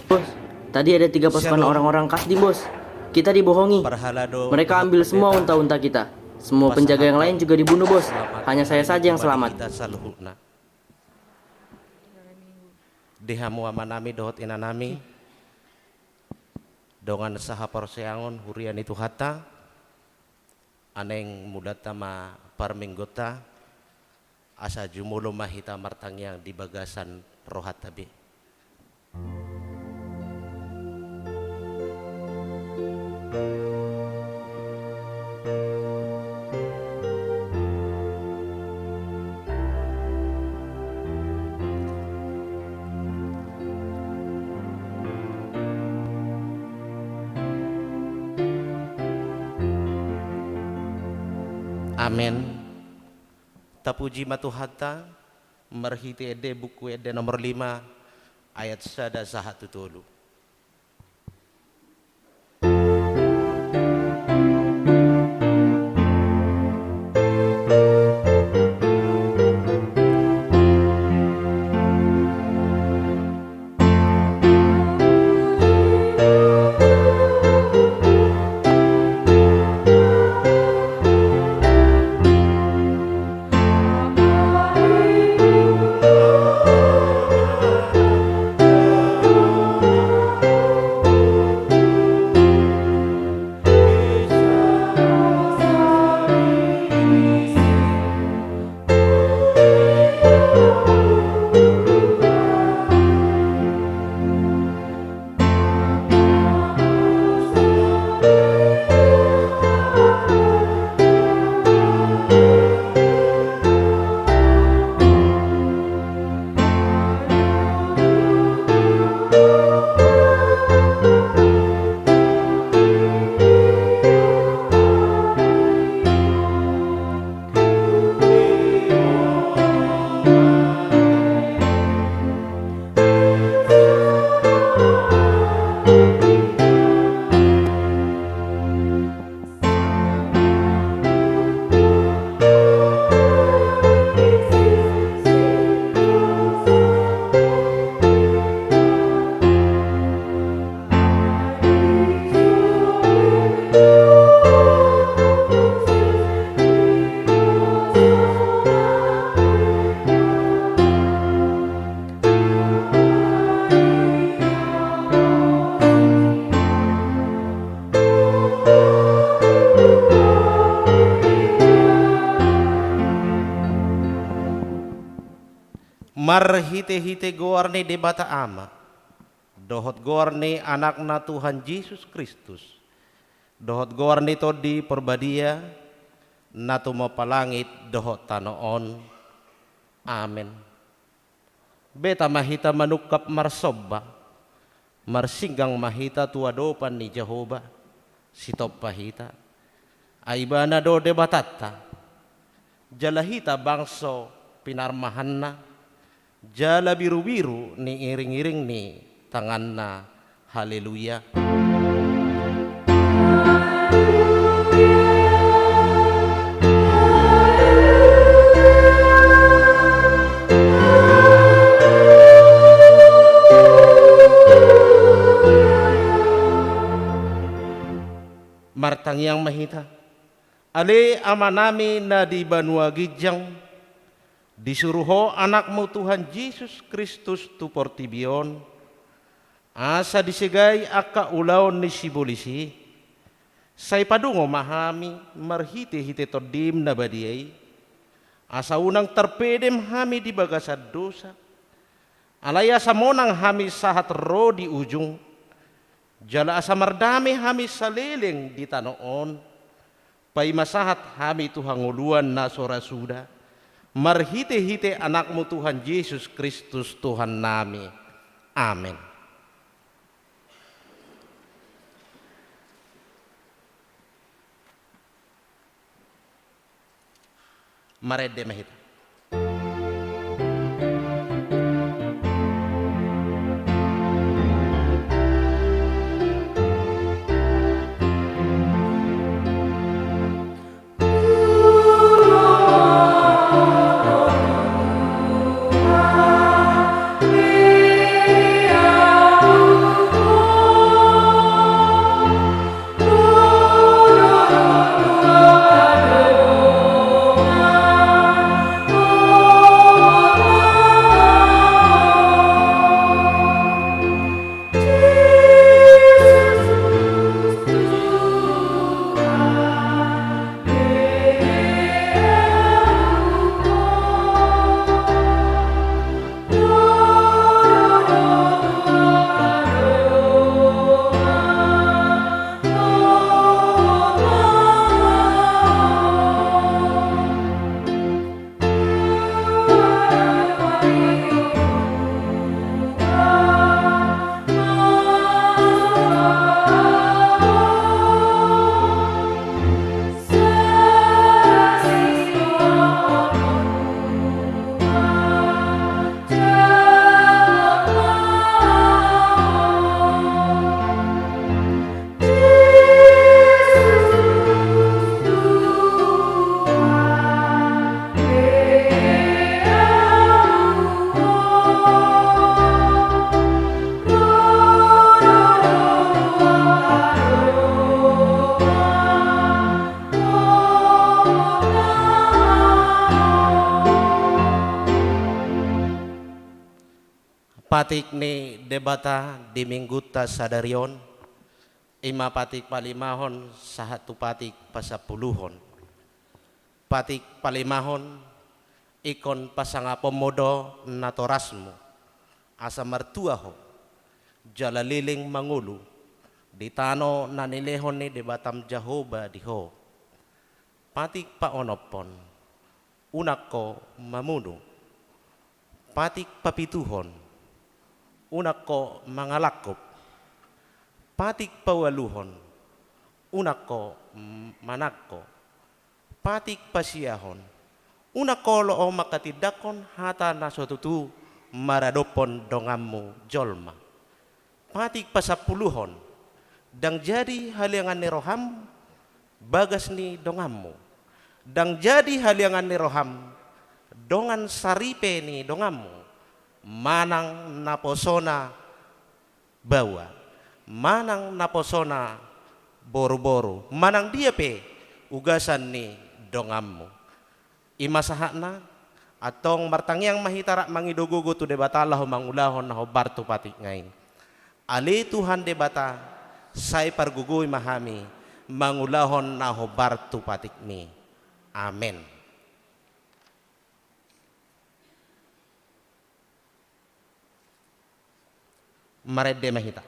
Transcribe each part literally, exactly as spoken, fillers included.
Bos, tadi ada tiga pasukan orang-orang Kasdim, Bos. Kita dibohongi. Mereka ambil semua unta-unta kita. Semua penjaga yang lain juga dibunuh, Bos. Hanya saya saja yang selamat. Di hamu amanami dohot inanami, dongan sahaporseaon huria ni Tuhanta, naeng mulanta ma parmingguonta, asa jumolo ma hita martangiang di bagasan rohanta be. Amen. Tapuji ma Tuhanta, marhite ende Buku Ende nomor lima, ayat sada sahat tu tolu. Marhite-hite goar ni Debata Ama, dohot goar ni Anakna Tuhan Jesus Kristus, dohot goar ni Tondi Parbadia, na tumompa langit dohot tano on. Amen. Beta ma hita manungkap marsomba, marsinggang ma hita tu adopan ni Jahowa, sitompa hita. Ai Ibana do Debatanta, jala hita bangso pinarmahanna, jala birubiru ni iringiring ni tanganna. Haleluya. Martangiang ma hita. Ale Amanami na di banua ginjang, disuru Ho Anakmu Tuhan Jesus Kristus tu portibi on, asa disegai angka ulaon ni sibolis i. Sai padungo ma hami marhite-hite Tondim na badia i, asa unang tarpedem hami di bagasan dosa, alai asa monang hami sahat ro di ujung, jala asa mardame hami saleleng di tano on, paima sahat hami tu hangoluan na so ra suda, marhite-hite Anakmu Tuhan Jesus Kristus Tuhannami. Amen. Marende ma hita. Patik ni Debata di minggunta sadari on, i ma patik palimahon sahat tu patik pasampuluhon. Patik palimahon, ingkon pasangaponmu do natorasmu, asa martua ho, jala leleng mangolu, di tano na nilehon ni Debatam Jahowa di ho. Patik paonomhon, unang ho mamunu. Patik papituhon, unang ho mangalangkup. Patik paualuhon, unang ho m-, manangko. Patik pasiahon, unang ho olo ho manghatindanghon hata na so tutu maradophon donganmu jolma. Patik pasampuluhon, ndang jadi haleangan ni roham bagas ni donganmu, ndang jadi haleangan ni roham dongan saripe ni donganmu, manang naposona baoa, manang naposona boruboru, manang dia pe ugasan ni donganmu. I ma sahatna, antong martangiang ma hita rap mangido gogo tu Debata laho mangulahon na hombar tu patikna i. Ale Tuhan Debata, sai pargogoi ma hami mangulahon na hombar tu patikmi. Amen. Marende ma hita.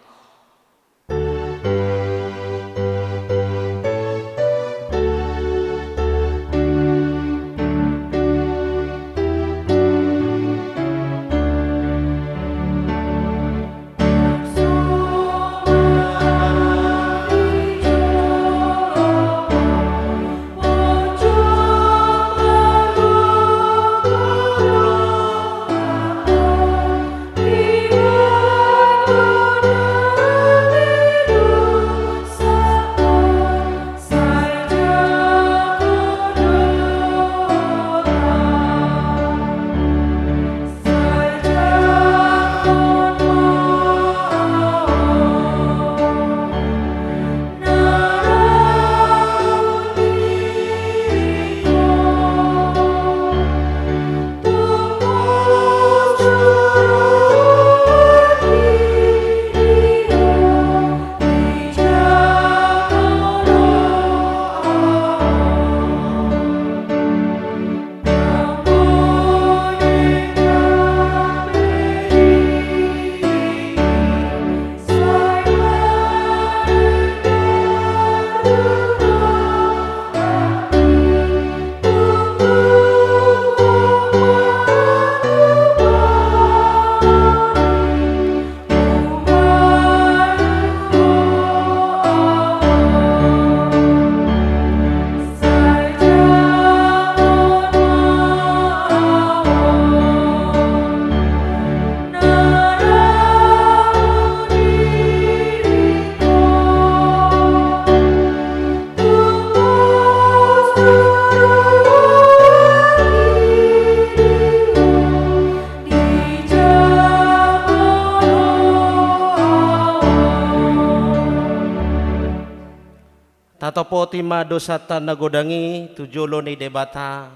Tatopoti ma dosanta na godang i tu jolo ni Debata,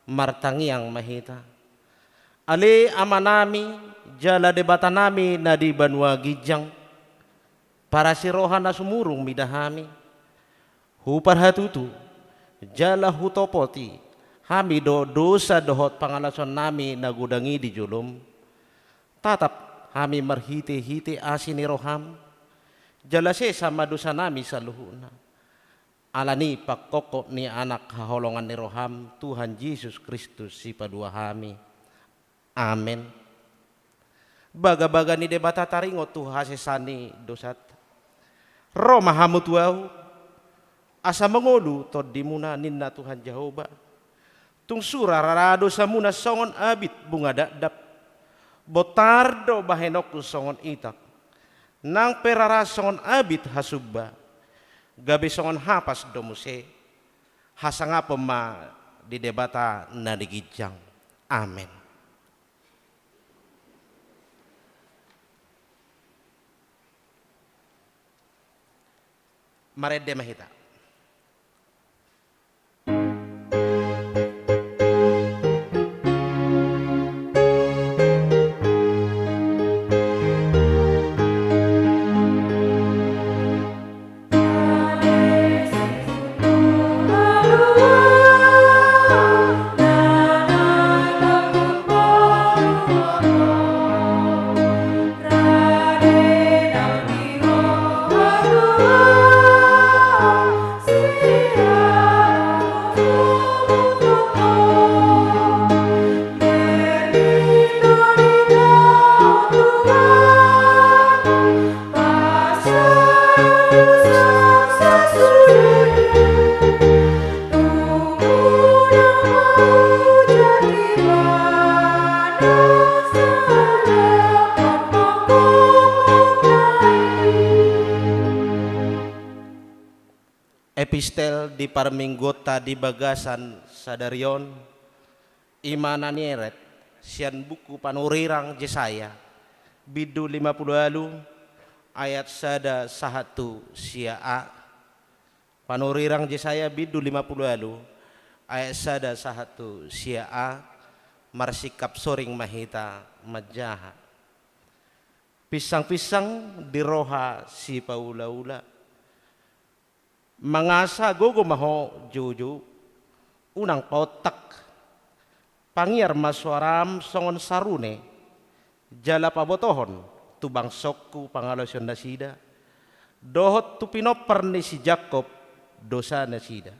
martangiang ma hita. Ale Amanami, jala Debatanami na di banua ginjang, parasi roha na sumurung mida hami. Huparhatutu, jala hutopoti hami do dosa dohot pangalaosion nami na godang i di jolom. Tatap hami marhitehite asi ni roham, jala sesa ma dosa nami saluhutna. Ala ni pangkophop ni Anak haholongan ni roham, Tuhan Jesus Kristus, Sipaduahami. Amen. Bagabaga ni Debata taringot tu hasesaan ni dosanta. Ro ma hamu tu Ahu, asa mangolu tondimuna, ninna Tuhan Jahowa. Tung sura ra dosamuna songon abit bunga dakdak. Bontar do bahenonku songon itak. Nang pe rara songon abit hasumba. Gabe songon hapas do muse. Hasangapon ma di Debata na di ginjang. Amen. Marende ma hita. Epistel di parmingguonta di bagasan sadari on, i ma na nieret sian buku panurirang Jesaya, bindu lima pulu ualu, ayat sada sahat tu sia a. Panurirang Jesaya bindu lima pulu ualu, ayat sada sahat tu sia a. Marsingkap soring ma hita manjaha. Pinsang-pinsang di roha sipaula-ula. Mangasa gogo ma ho joujou, unang paontak. Pangiar ma soaram songon sarune, jala pabotohon tu bangsongku pangalaosion nasida, dohot tu pinompar ni si Jakkob dosa nasida.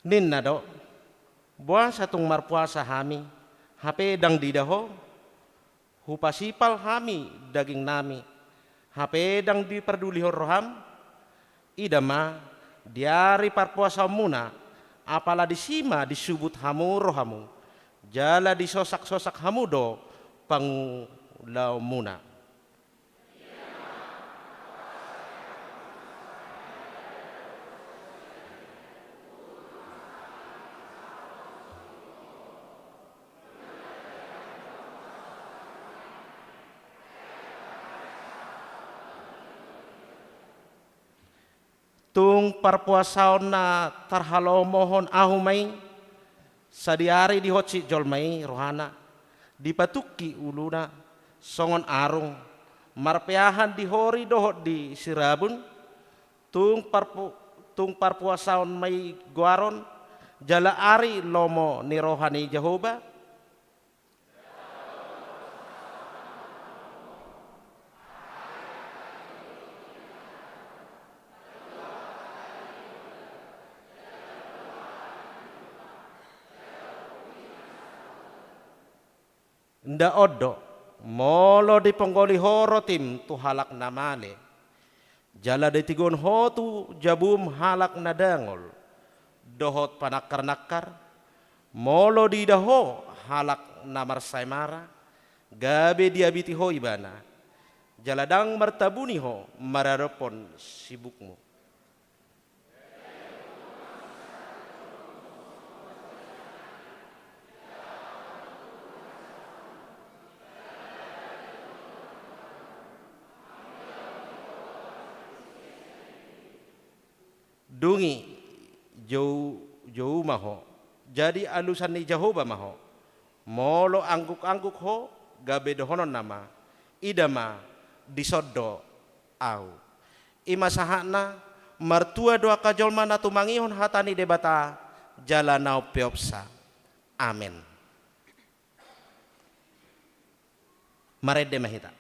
Ninna do: Boasa tung marpuasa hami, hape ndang diida ho? Hupasipal hami dagingnami, hape ndang dipardulihon roham? Ida ma, di ari parpuasaonmuna, apala disi ma disubut hamu rohamu, jala disosak-sosak hamu do pangulaonmuna. Tung parpuasaon na tarhalomohon ahu ma i. Sadihari dihonsit jolma i rohana, dipatungki uluna songon arung, marpeahan di hori dohot di sirabun. Tung parpu-, tung parpuasaon ma i goaron, jala ari lomo ni roha ni Jahowa. Nda on do, molo diponggoli ho rotim tu halak na male, jala ditigon ho tu jabum halak na dangol dohot panangkar-nangkar, molo diida ho halak na marsaemara, gabe diabiti ho ibana, jala ndang martabuni ho maradophon sibukmu. Dung i, jou, jou ma ho, jadi alusan ni Jahowa ma ho. Molo angguk-angguk ho, gabe dohononna ma: Ida ma, dison do ahu. I ma sahatna. Martua do angka jolma na tumangihon hata ni Debata, jala na umpeopsa. Amen. Marende ma hita.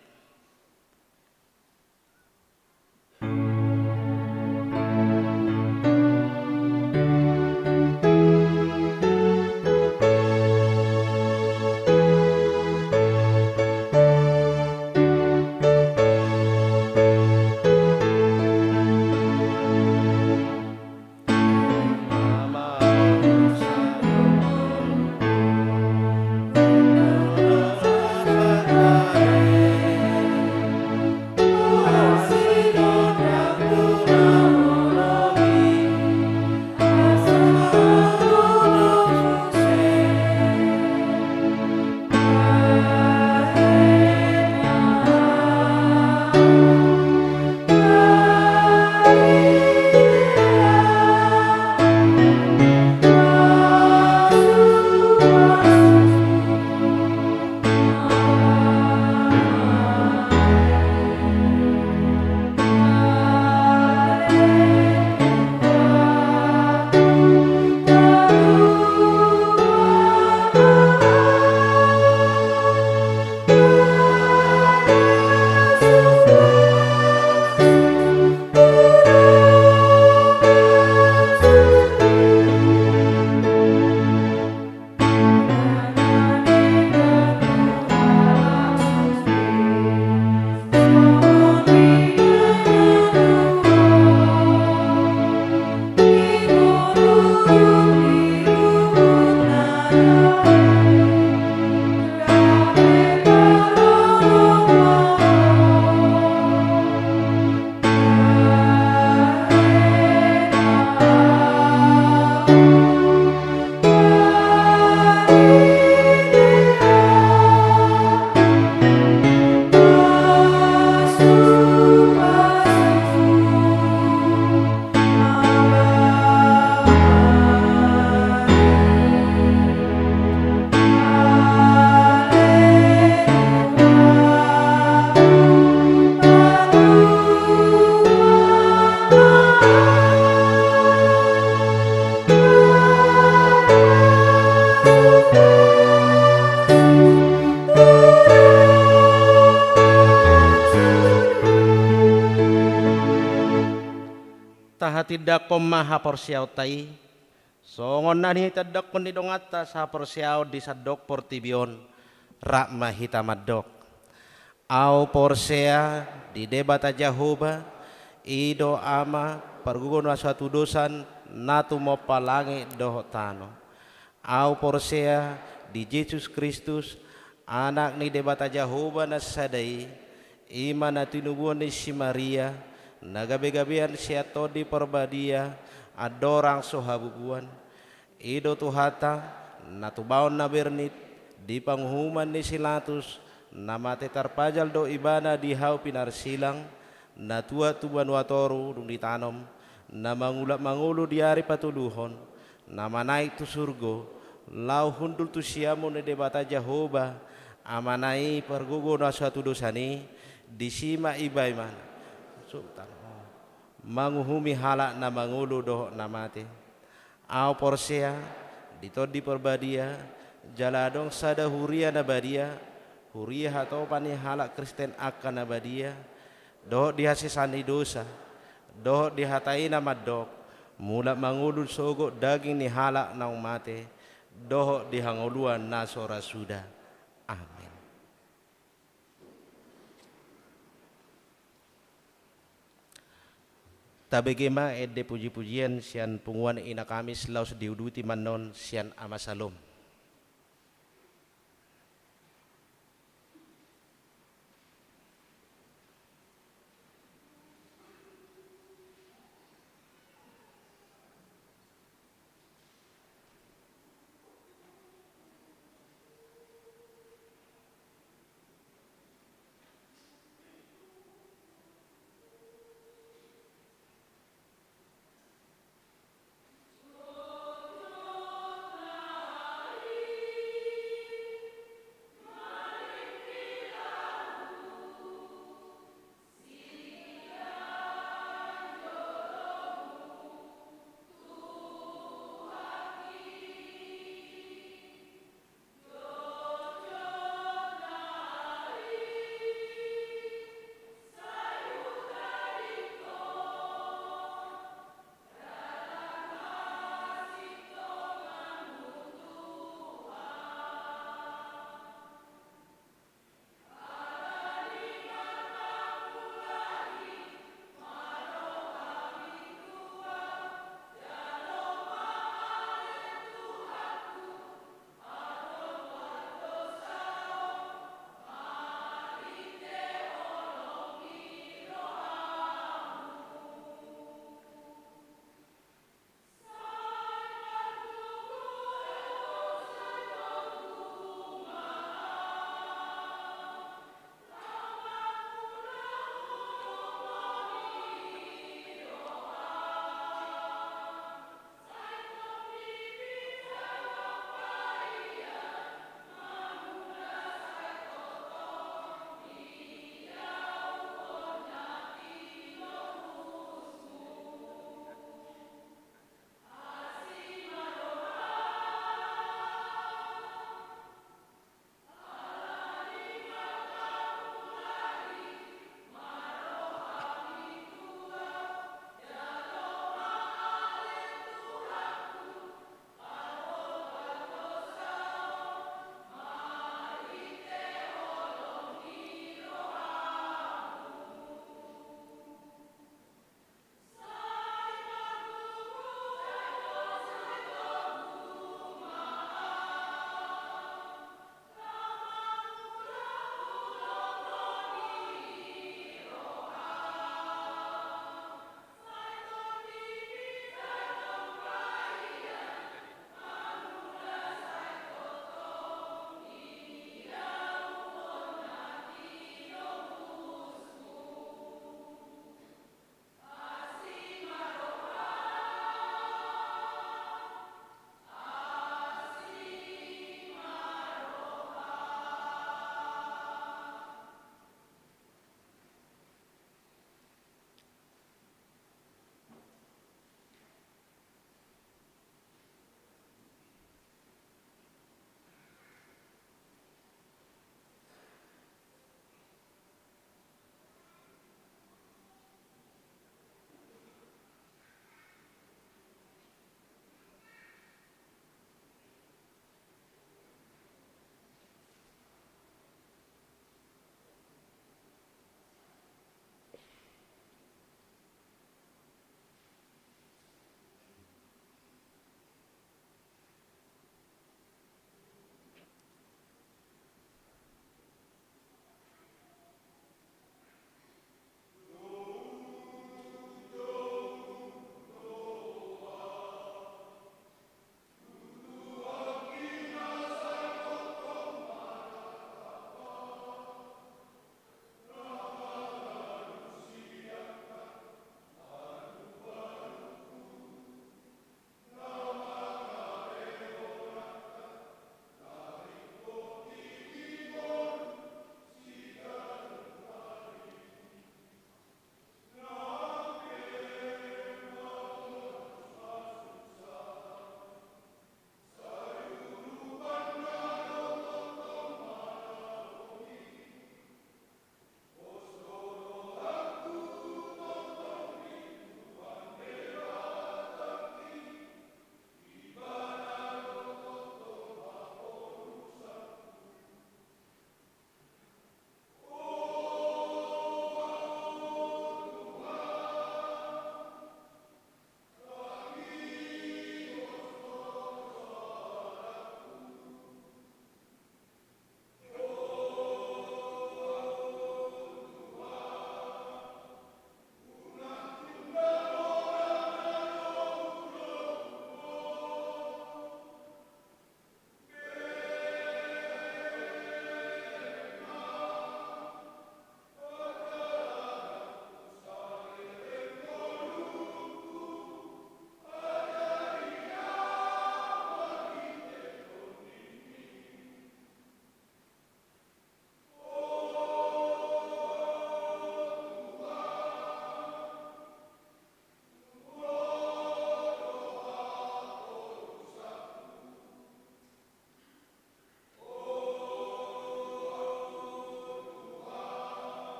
Tandahon ma haporseaonta i, songon na nitandahon ni donganta sahaporseaon di sandok portibi on, rap ma hita mandok. Ahu porsea di Debata Jahowa, i do Ama, pargogo na so hatudosan, na tumompa langit dohot tano. Ahu porsea di Jesus Kristus, Anak ni Debata Jahowa na sada i, i ma na tinubuan ni si Maria, na gabegabean sian Tondi Parbadia, andorang so habubuan. I do Tuhanta, na tubaon na bernit, di panguhuman ni si Latus, na mate tarpajal do ibana di hau pinarsilang, na tuat tu banua toru dung ditanom, na mangulak mangolu di ari patoluhon, na manaek tu surgo, laho hundul tu siamun ni Debata Jahowa, Amana i pargogo na so hatudosan i, disi ma iba imana. Sultan. Manguhumi halak na mangolu dohot na mate. Ahu porsea, di Tondi Parbadia, jala adong sada huria na badia, huria hatopan ni halak Kristen angka na badia, dohot di hasesaan ni dosa, dohot di hata i na mandok, mulak mangolu sogot daging ni halak naung mate, dohot di hangoluan na so ra suda. Amen. Tabege ma ende pujipujian sian punguan Ina Kamis laos diuduti ma annon sian Ama Salom.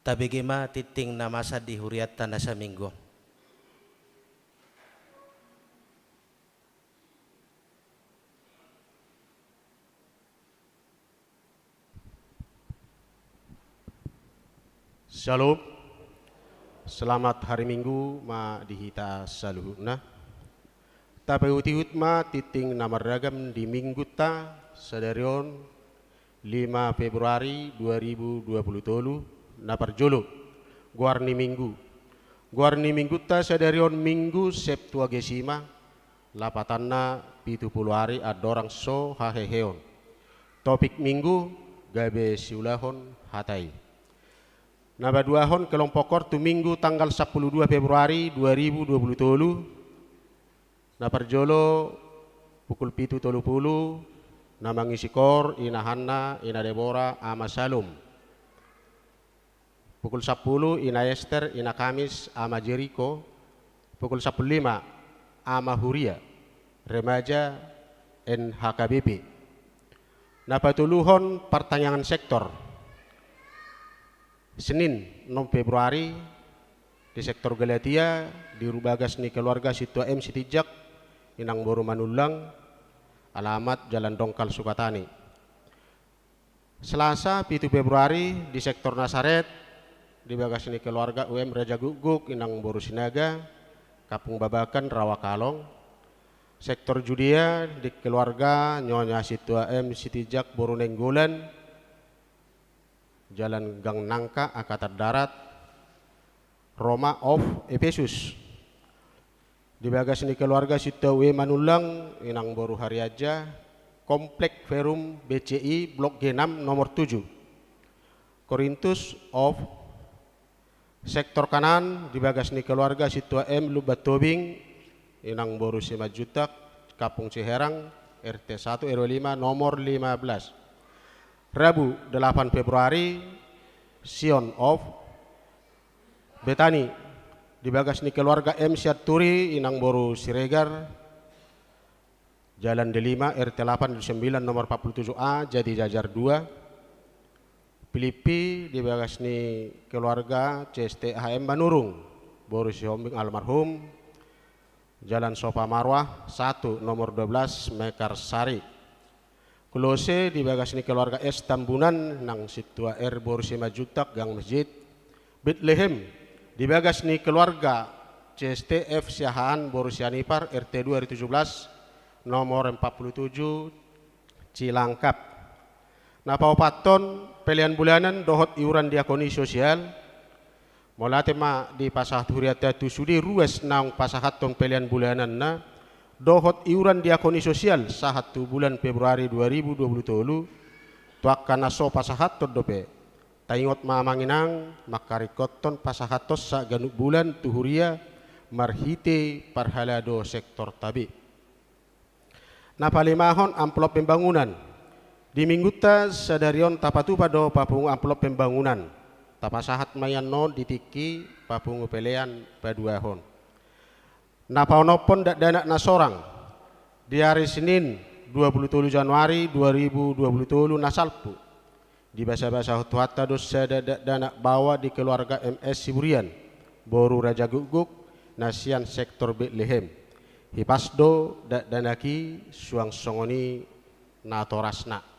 Tabege ma tingting na masa di hurianta na saminggu. Shalom. Selamat hari Minggu ma di hita saluhutna. Tapaihutihut ma tingting na marragam di Minggunta sadari on, lima Februari dua ribu dua puluh tolu, na parjolo, goar ni Minggu. Goar ni Minggunta sadari on Minggu Septuagesima, lapatanna pitu pulu ari andorang so haheheon. Topik Minggu, gabe siulahon hata i. Na paduahon, kelompok koor tu Minggu tanggal sampulu dua Februari dua ribu dua puluh tolu, na parjolo pukul pitu tolu pulu, na mangisi koor Ina Hanna, Ina Debora, Ama Salom. Pukul sampulu, Ina Ester, Ina Kamis, Ama Jeriko. Pukul sampulu lima, Ama Huria, remaja N H K B P. Na patoluhon, partangiangan sektor. Senin, onom Februari, di sektor Galatia, di ru-, bagas ni keluarga Sintua M Sitinjak, Inang boru Manullang, alamat Jalan Dongkal Sukatani. Selasa, pitu Februari, di sektor Nasaret, di bagas ni keluarga U M Raja Gukguk, Inang boru Sinaga, Kampung Babakan, Rawa Kalong. Sektor Judea, di keluarga Nyonya Sintua M Sitinjak boru Nainggolan, Jalan Gang Nangka, Angkatan Darat, Roma of Efesus. Di bagas ni keluarga Sintua W Manullang, Inang boru Harianja, Komplek Perum B C I, Blok G enam, nomor tujuh. Korintus of Sektor Kanan, di bagas ni keluarga Sintua M Lumban Tobing, Inang boru Simanjuntak, Kampung Ciherang, R T satu R W lima, nomor lima belas. Rabu, delapan Februari, Sion of Betani, di bagas ni keluarga M Sianturi, Inang boru Siregar, Jalan D lima, R T delapan R W sembilan, nomor empat puluh tujuh A, Jatijajar dua. Pilippi, di bagas ni keluarga C S T H M Manurung, boru Sihombing almarhum, Jalan Sofa Marwah satu, nomor dua belas, Mekarsari. Kolose, di bagas ni keluarga S Tambunan, nang Sintua R boru Simanjuntak, Gang Masjid. Betlehem, di bagas ni keluarga C S T F Siahaan boru Sianipar, R T dua R W tujuh belas, nomor empat puluh tujuh, Cilangkap. Na paopathon, pelean bulanan dohot iuran diakoni sosial. Mauliate ma dipasahat hurianta tu sude ruas naung pasahathon pelean bulananna dohot iuran diakoni sosial sahat tu bulan Februari dua ribu dua puluh tolu, tu angka na so pasahathon dope. Taingot ma amang inang, mangkaringkothon pasahathonsa ganup bulan tu huria marhite parhalado sektorta be. Na palimahon, amplop pembangunan. Di Minggunta sadari on tapatupa do papungu amplop pembangunan. Tapasahat ma i annon di tingki papungu pelean paduahon. Na paonomhon, dakdanak na sorang. Di ari Senin, dua puluh tolu Januari dua ribu dua puluh tolu, na salpu. Dibasabasahon Tuhanta do sada dakdanak baoa di keluarga M S Siburian, boru Raja Gukguk, na sian sektor Betlehem. Hipas do dakdanak i, suang songon i natorasna.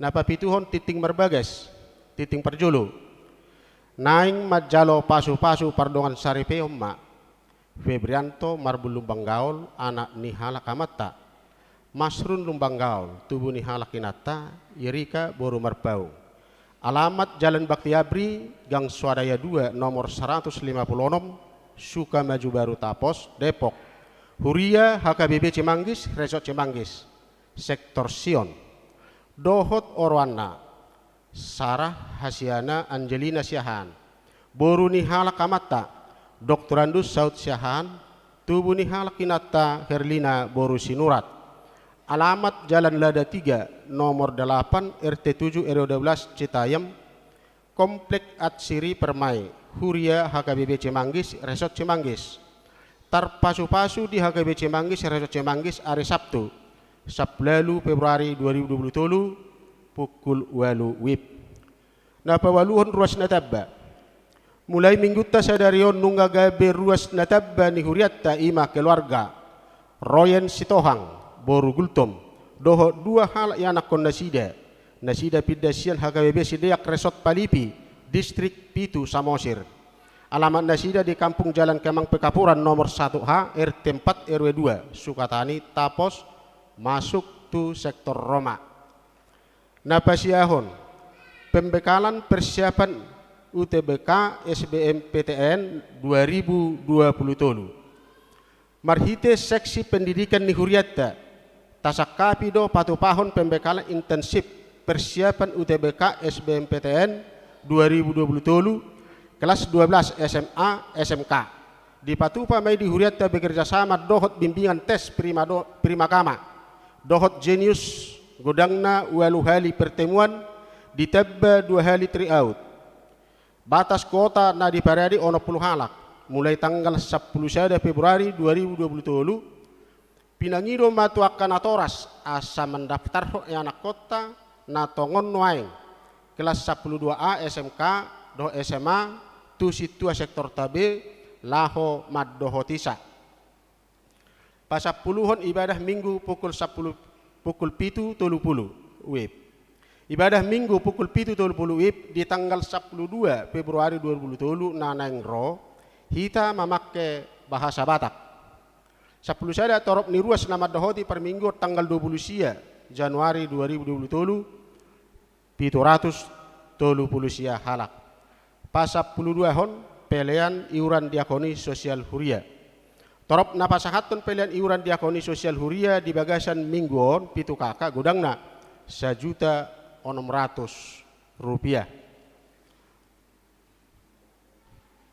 Na papituhon, tingting marbagas, tingting parjolo. Naeng manjalo pasupasu pardongansaripeon ma Febrianto Marbun Lumban Gaol, anak ni halak amanta. Masrun Lumban Gaol, tubu ni halak inanta, Yerika boru Marpaung. Alamat Jalan Bakti Abri, Gang Swadaya dua, nomor seratus lima puluh enam, Sukamaju Baru Tapos, Depok. Huria H K B P Cimanggis, Resort Cimanggis, Sektor Sion. Dohot oroanna, Sarah Hasiana Angelina Siahaan, boru ni halak amanta, Doktorandus Saud Siahaan, tubu ni halak inanta, Herlina boru Sinurat. Alamat Jalan Lada tiga, nomor delapan, R T tujuh R W dua belas, Citayam. Komplek Atsiri Permai, Huria H K B P Cimanggis, Resort Cimanggis. Tarpasupasu di H K B P Cimanggis, Resort Cimanggis, ari Sabtu, sampulu ualu Februari dua ribu dua puluh tolu, pukul ualu WIB. Na paualuhon ruas na tamba. Mulai minggunta sadari on nunga gabe ruas na tamba ni hurianta i ma keluarga Royen Sitohang, boru Gultom, dohot dua halak ianakhon nasida. Nasida pinda sian H K B P Sideak Resort Palipi, Distrik Pitu Samosir. Alamat nasida di Kampung Jalan Kemang Pekapuran nomor satu H, R T empat R W dua, Sukatani, Tapos, masuk tu sektor Roma. Na pasiahon, pembekalan persiapan U T B K S B M P T N dua ribu dua puluh tolu. Marhite seksi pendidikan ni hurianta, tasangkapi do patupahon pembekalan intensif persiapan U T B K S B M P T N dua ribu dua puluh tolu, kelas dua belas S M A, S M K. Dipatupa ma i di hurianta bekerja sama dohot bimbingan tes prima do-, prima kama, dohot jenius, godangna ualu hali pertemuan, ditamba dua hali tryout. Batas kuota na diparade onom pulu halak, mulai tanggal sampulu sada Februari dua ribu dua puluh tolu. Pinangido ma tu angka natoras asa mandaftarhon ianakhonta na tongon nuaeng, kelas sampulu dua A S M K dohot S M A, tu sintua sektorta be, laho mandohotisa. Pasampuluhon ibadah Minggu pukul sampulu, pukul pitu tolu pulu WIB. Ibadah Minggu pukul pitu tolu pulu WIB di tanggal sampulu dua Februari dua ribu dua puluh tolu na naeng ro, hita mamangke bahasa Batak. Sampulu sada torop ni ruas na mandohoti parmingguon tanggal dua pulu sia Januari dua ribu dua puluh tolu, pitu ratus tolu pulu sia halak. Pasampulu duahon pelean iuran diakoni sosial huria. Torop na pasahathon pelean iuran diakoni sosial huria di bagasan minggu on pitu K K, godangna sajuta onom ratus rupiah.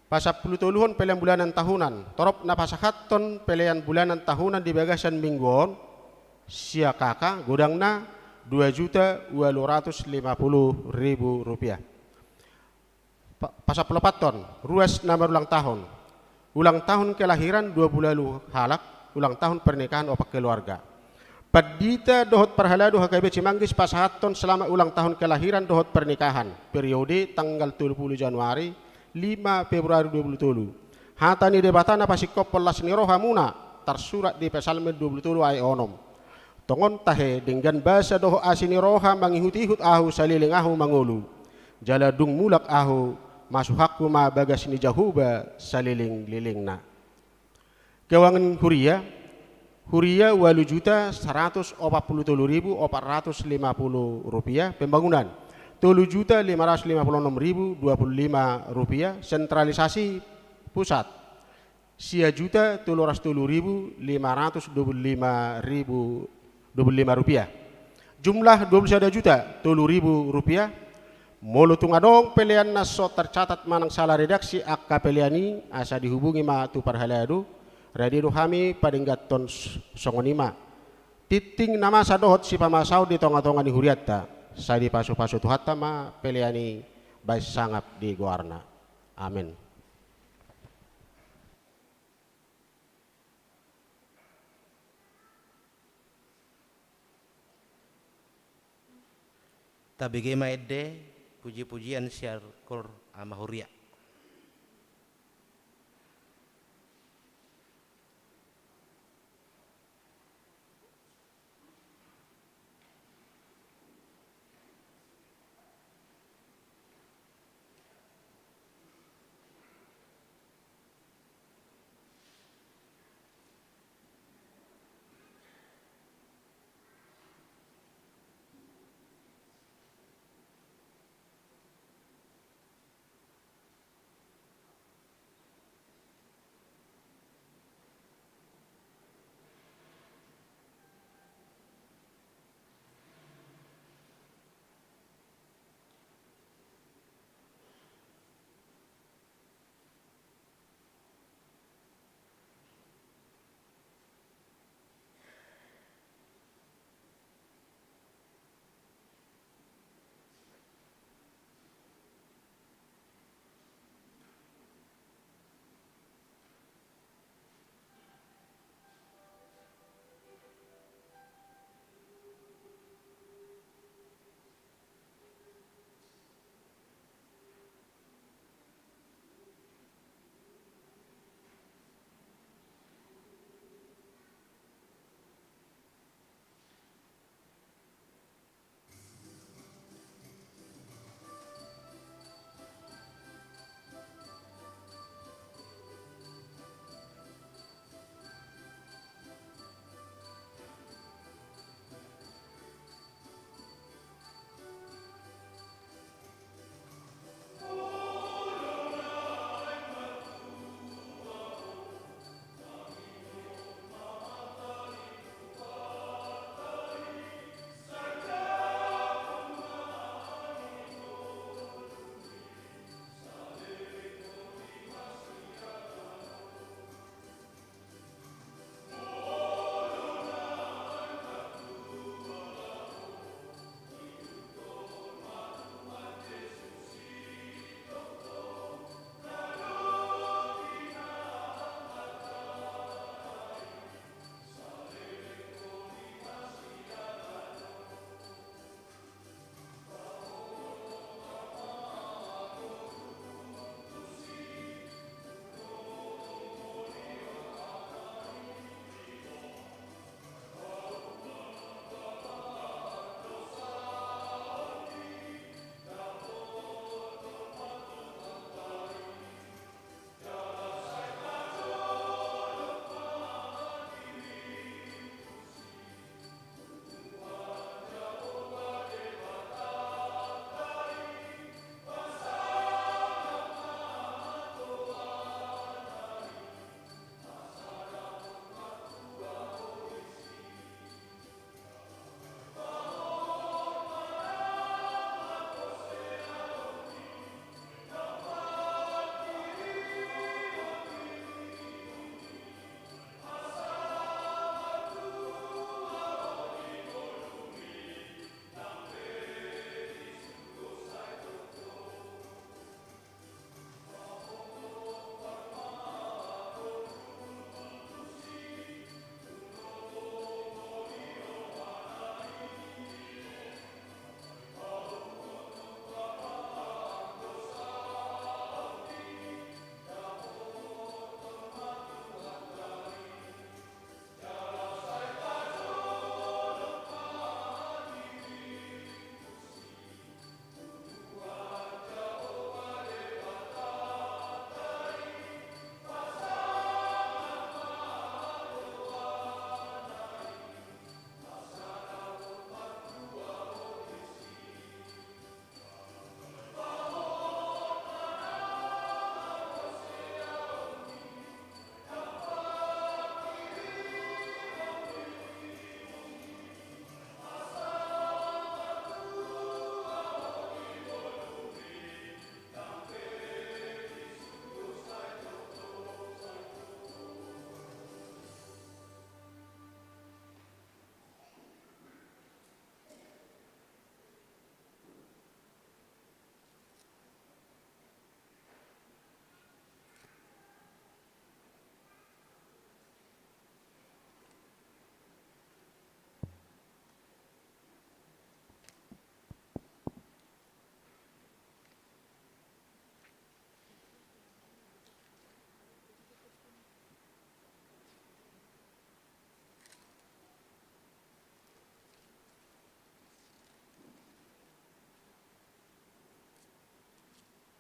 Pasampulu toluhon pelean bulanan tahunan. Torop na pasahathon pelean bulanan tahunan di bagasan minggu on sia K K, godangna dua juta ualu ratus lima pulu ribu rupiah. Pa-, pasampulu opat on, ruas na marulang tahun. Ulang tahun kelahiran dua pulu ualu halak, ulang tahun pernikahan opat keluarga. Pandita dohot parhalado H K B P Cimanggis pasahathon selamat ulang tahun kelahiran dohot pernikahan, periode tanggal tolu pulu Januari, lima Februari dua pulu tolu. Hata ni Debata na pasingkophon las ni roha muna, tarsurat di Psalmen dua pulu tolu ayat onom. Tongon tahe denggan basa dohot asi ni roha mangihut-ihut ahu saleleng ahu mangolu. Jala dung mulak ahu, masuhakku ma bagas ni Jahowa saleleng-lelengna. Keuangan huria, huria ualu juta saratus opat pulu tolu ribu opat ratus lima pulu rupiah, pembangunan tolu juta lima ratus lima pulu onom ribu dua pulu lima rupiah, sentralisasi pusat sia juta tolu ratus tolu ribu lima ratus dua pulu lima ribu dua pulu lima rupiah. Jumlah dua pulu sada juta tolu ribu rupiah. Molo tung adong pelean na so tercatat manang salah redaksi angka pelean i, asa dihubungi ma tu parhalado, rade do hami padengganhon s-, songon i ma. Tingting na masa dohot sipamasaon di tonga-tonga ni hurianta, sai dipasu-pasu Tuhanta ma pelean i baen sangap di goarna. Amen. Tabege ma ende puji-pujian sian Koor Ama Huria.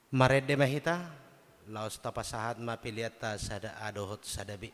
Marende ma hita, laos tapasahat ma peleanta sada A dohot sada B.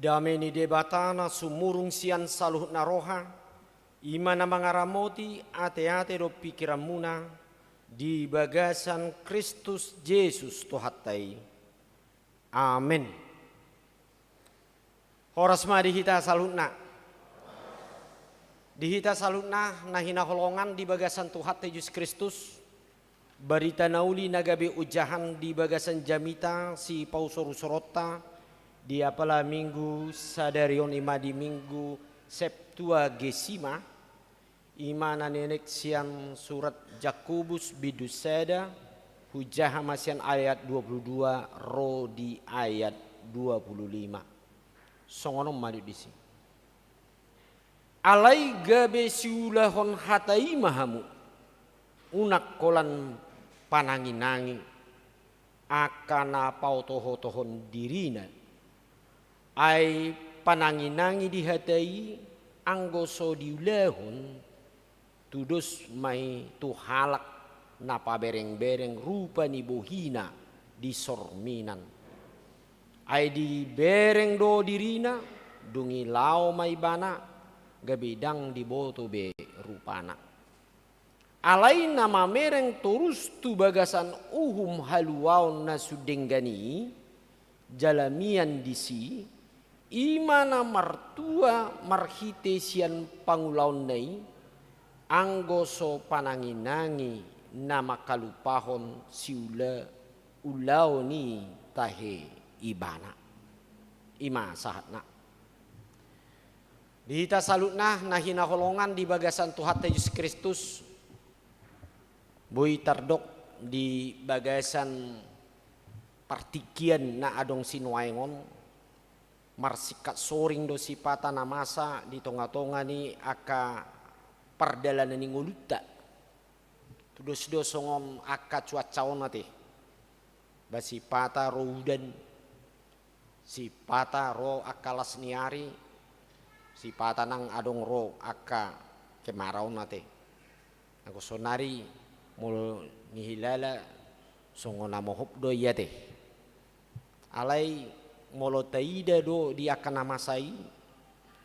Dame ni Debata na sumurung sian saluhutna roha, i ma na mangaramoti ateate dohot pingkiranmuna di bagasan Kristus Jesus Tuhanta i. Amen. Horas ma di hita saluhutna. Di hita saluhutna na hinaholongan di bagasan Tuhanta Jesus Kristus, barita na uli na gabe ojahan di bagasan jamita sipausor-usoronta di apala Minggu sadari on, i ma di Minggu Septuagesima, i ma na nienet sian surat Jakobus bindu sada, hujaha ma sian ayat dua puluh dua ro di ayat dua puluh lima. Songon on ma didok disi. Alai gabe siulahon hata i ma hamu, unang holan panangi-nangi angka na paoto-otohon dirina. Ai panangi-nangi di hata i, anggo so diulahon, tudos ma i tu halak na pabereng-bereng rupa ni bohina di sorminan. Ai dibereng do dirina, dung i laho ma ibana, gabe ndang diboto be rupana. Alai na mamereng torus tu bagasan uhum haluaon na sun denggan i, jala mian disi, i ma na martua marhite sian pangulaonna i, anggo so panangi-nangi na mangkalupahon siula ulaon i tahe ibana. I ma sahatna. Di hita saluhutna na hinaholongan di bagasan Tuhanta Jesus Kristus, boi tardok di bagasan partingkian na adong sinuaeng on, marsingkat soring do sipata na masa di tonga-tonga ni angka pardalanan ni ngolunta. Tudos do songon angka cuaca on ate. Ba sipata ro udan, sipata ro angka las ni ari, sipata nang adong ro angka kemarau on ate. Anggo saonari molo nihilala songon na mohop do i ate. Alai molo taida do di angka na masa i,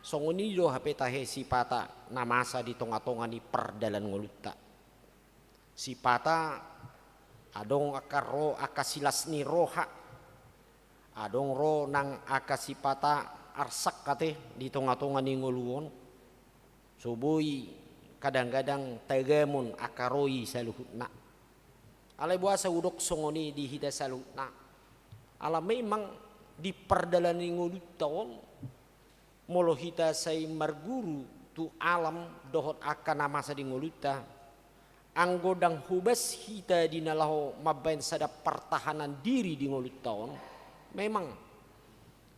songon i do hape tahe sipata na masa di tonga-tonga ni pardalan ngolunta. Sipata adong angka ro angka silas ni roha, adong ro nang angka sipata arsak ate di tonga-tonga ni ngolu on. So boi kadang-kadang tagamon angka ro i saluhutna. Alai boasa hudok songon i di hita saluhutna? Ala memang di pardalan ni ngolunta on, molo hita sai marguru tu alam dohot angka na masa di ngolunta, anggo ndang hobas hita di na laho mambaen sada partahanan diri di ngolunta on, memang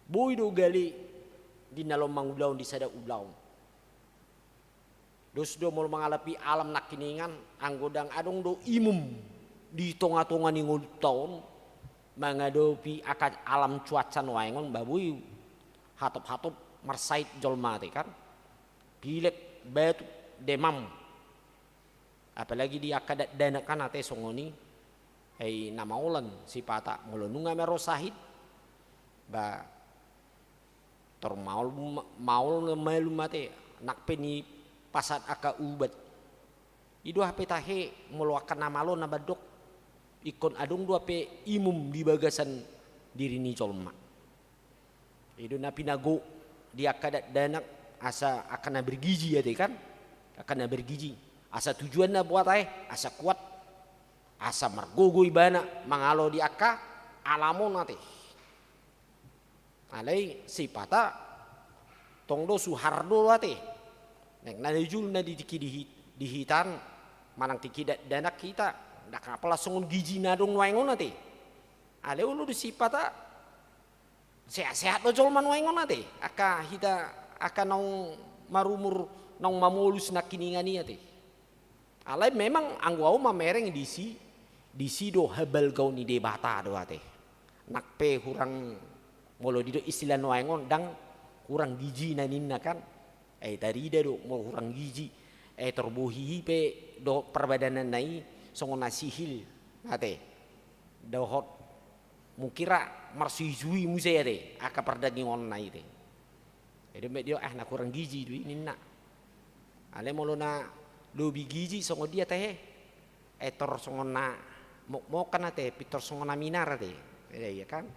boi do gale di na laho mangulaon di sada ulaon. Dos do molo mangalapi alam nangkiningan, anggo ndang adong do imum di tonga-tonga ni ngolunta on, mangadopi angka alam cuaca nuaeng on, ba boi hatop-hatop marsahit jolma ate kan. Pilek, batuk, demam. Apalagi di angka dakdanak kan ate songon i. Ai na maolan sipata molo nunga ma ro sahit, ba tor maol, maol malum ate, nang pe nipasahat angka ubat. I do hape tahe molo angka na malo na mandok, ingkon adong do hape imum di bagasan diri ni jolma. I do na pinagou di angka dakdanak asa angka na bergizi ate kan, angka na bergizi. Asa tujuanna boha tahe, asa kuat, asa margogo ibana mangalo di angka alam on ate. Alai sipata tong do suhar do ate. Naeng na nijulna di tingki di hi-, di hita on, manang tingki dakdanak hita, ndang apala songon gizi na adong nuaeng on ate. Alai olo do sipata sehat-sehat do jolma nuaeng on ate. Angka hita, angka naung marumur, naung mamolus nangkiningan i ate. Alai memang anggo au mamereng disi, disi do habalgaon ni Debata do ate. Nang pe hurang, molo didok istilah nuaeng on, ndang hurang gizina ninna kan. Ai tarida do molo hurang gizi. Ai tor bohi i pe dohot parbadananna i songon na sihil ate. Dohot mungkin ra marsuhi-suhi muse ate angka pardagingonna i ate. Jadi mek dia, ah, na hurang gizi do i ninna. Alai molo na lobi gizi songon dia tahe? Ai tor songon na mokmokan ate, pintor songon na minar ate. Iya, iya kan?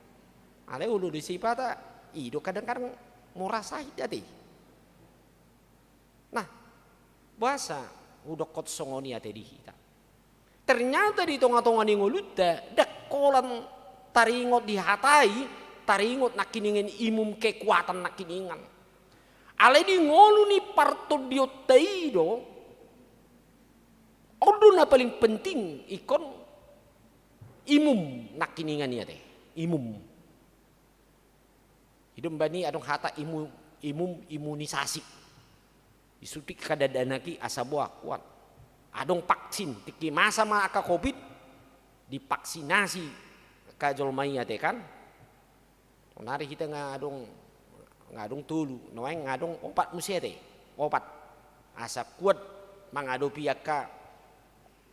Alai olo do sipata, i do kadang-kadang mora sahit ate. Nah, Boasa hudokkon songon i ate di hita? Ternyata di tonga-tonga ni ngolunta, ndang holan taringot dihatai, taringot nangkiningan imum kekuatan nangkiningan. Alai di ngolu ni partondionta i do, on do na paling penting ingkon imum nangkiningan i ate, imum. I do umbahen i adong hata imu-, imum, imunisasi. Disuntik hadandanak i asa boha kuat. Adong vaksin, tingki masa ma angka covid, divaksinasi angka jolma i ate kan. Sonari hita nga adong, nga adong tolu, nuaeng nga adong opat muse ate. Opat. Asa kuat mangadopi angka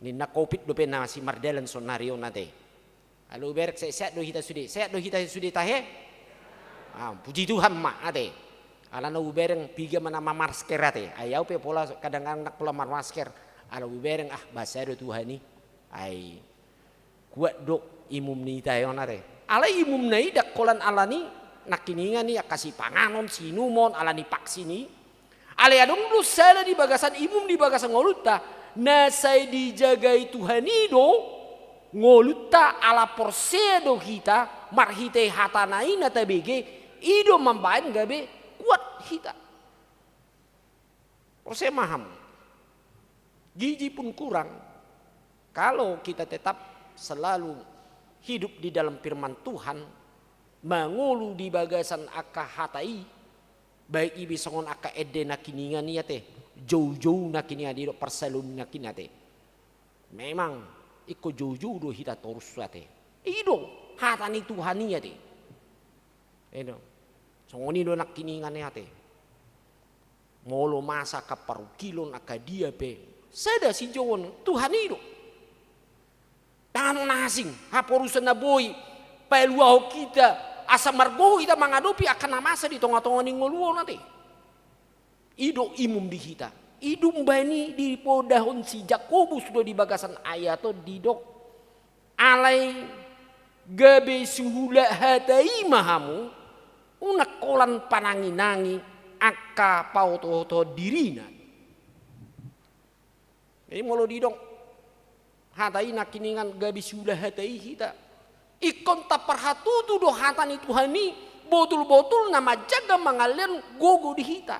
ninna covid dope na masih mardalan sonari on ate. Ala hubereng sehat-sehat do hita sude. Sehat do hita sude tahe? Ah, puji Tuhan ma ate. Alana hubereng piga ma na mamasker ate. Ai au pe pola kadang-kadang ndang pola marmasker. Ala hubereng ah, basa do Tuhan i. Ai kuat do imum ni hita on ate. Alai imumna i ndang holan alani nangkiningan i angka sipanganon, siinumon, alani vaksin i. Alai adong do sala di bagasan imum di bagasan ngolunta, na sai dijagai Tuhan i do ngolunta, ala porsea do hita marhite hatana i na tabege, i do mambahen gabe kuat hita. Porsea ma hamu. Gizi pun kurang. Kalau kita tetap selalu hidup di dalam firman Tuhan, mangolu di bagasan angka hata i, baik i be songon angka ende nangkiningan i ate, joujou nangkiningan i do, parsalun nangkiningan ate. Memang ingkon joujou do hita torus ate. I do hata ni Tuhan i ate. I do. Songon i do nangkiningan i ate. Molo masa angka parungkilon, angka dia pe, sada sijouon, Tuhan i do. Ndang adong na asing, haporusan na boi paluahon hita asa margogo hita mangadopi angka na masa di tonga-tonga ni ngolu on ate. I do imum di hita. I do umbahen i dipodahon si Jakobus do di bagasan ayat on didok. Alai gabe siula hata i ma hamu, unang holan panangi-nangi angka paoto-oto dirina. Jadi molo didok hata i nangkiningan gabe siula hata i hita, ingkon taparhatutu do hata ni Tuhan i, botul-botul na manjaga mangalehon gogo di hita.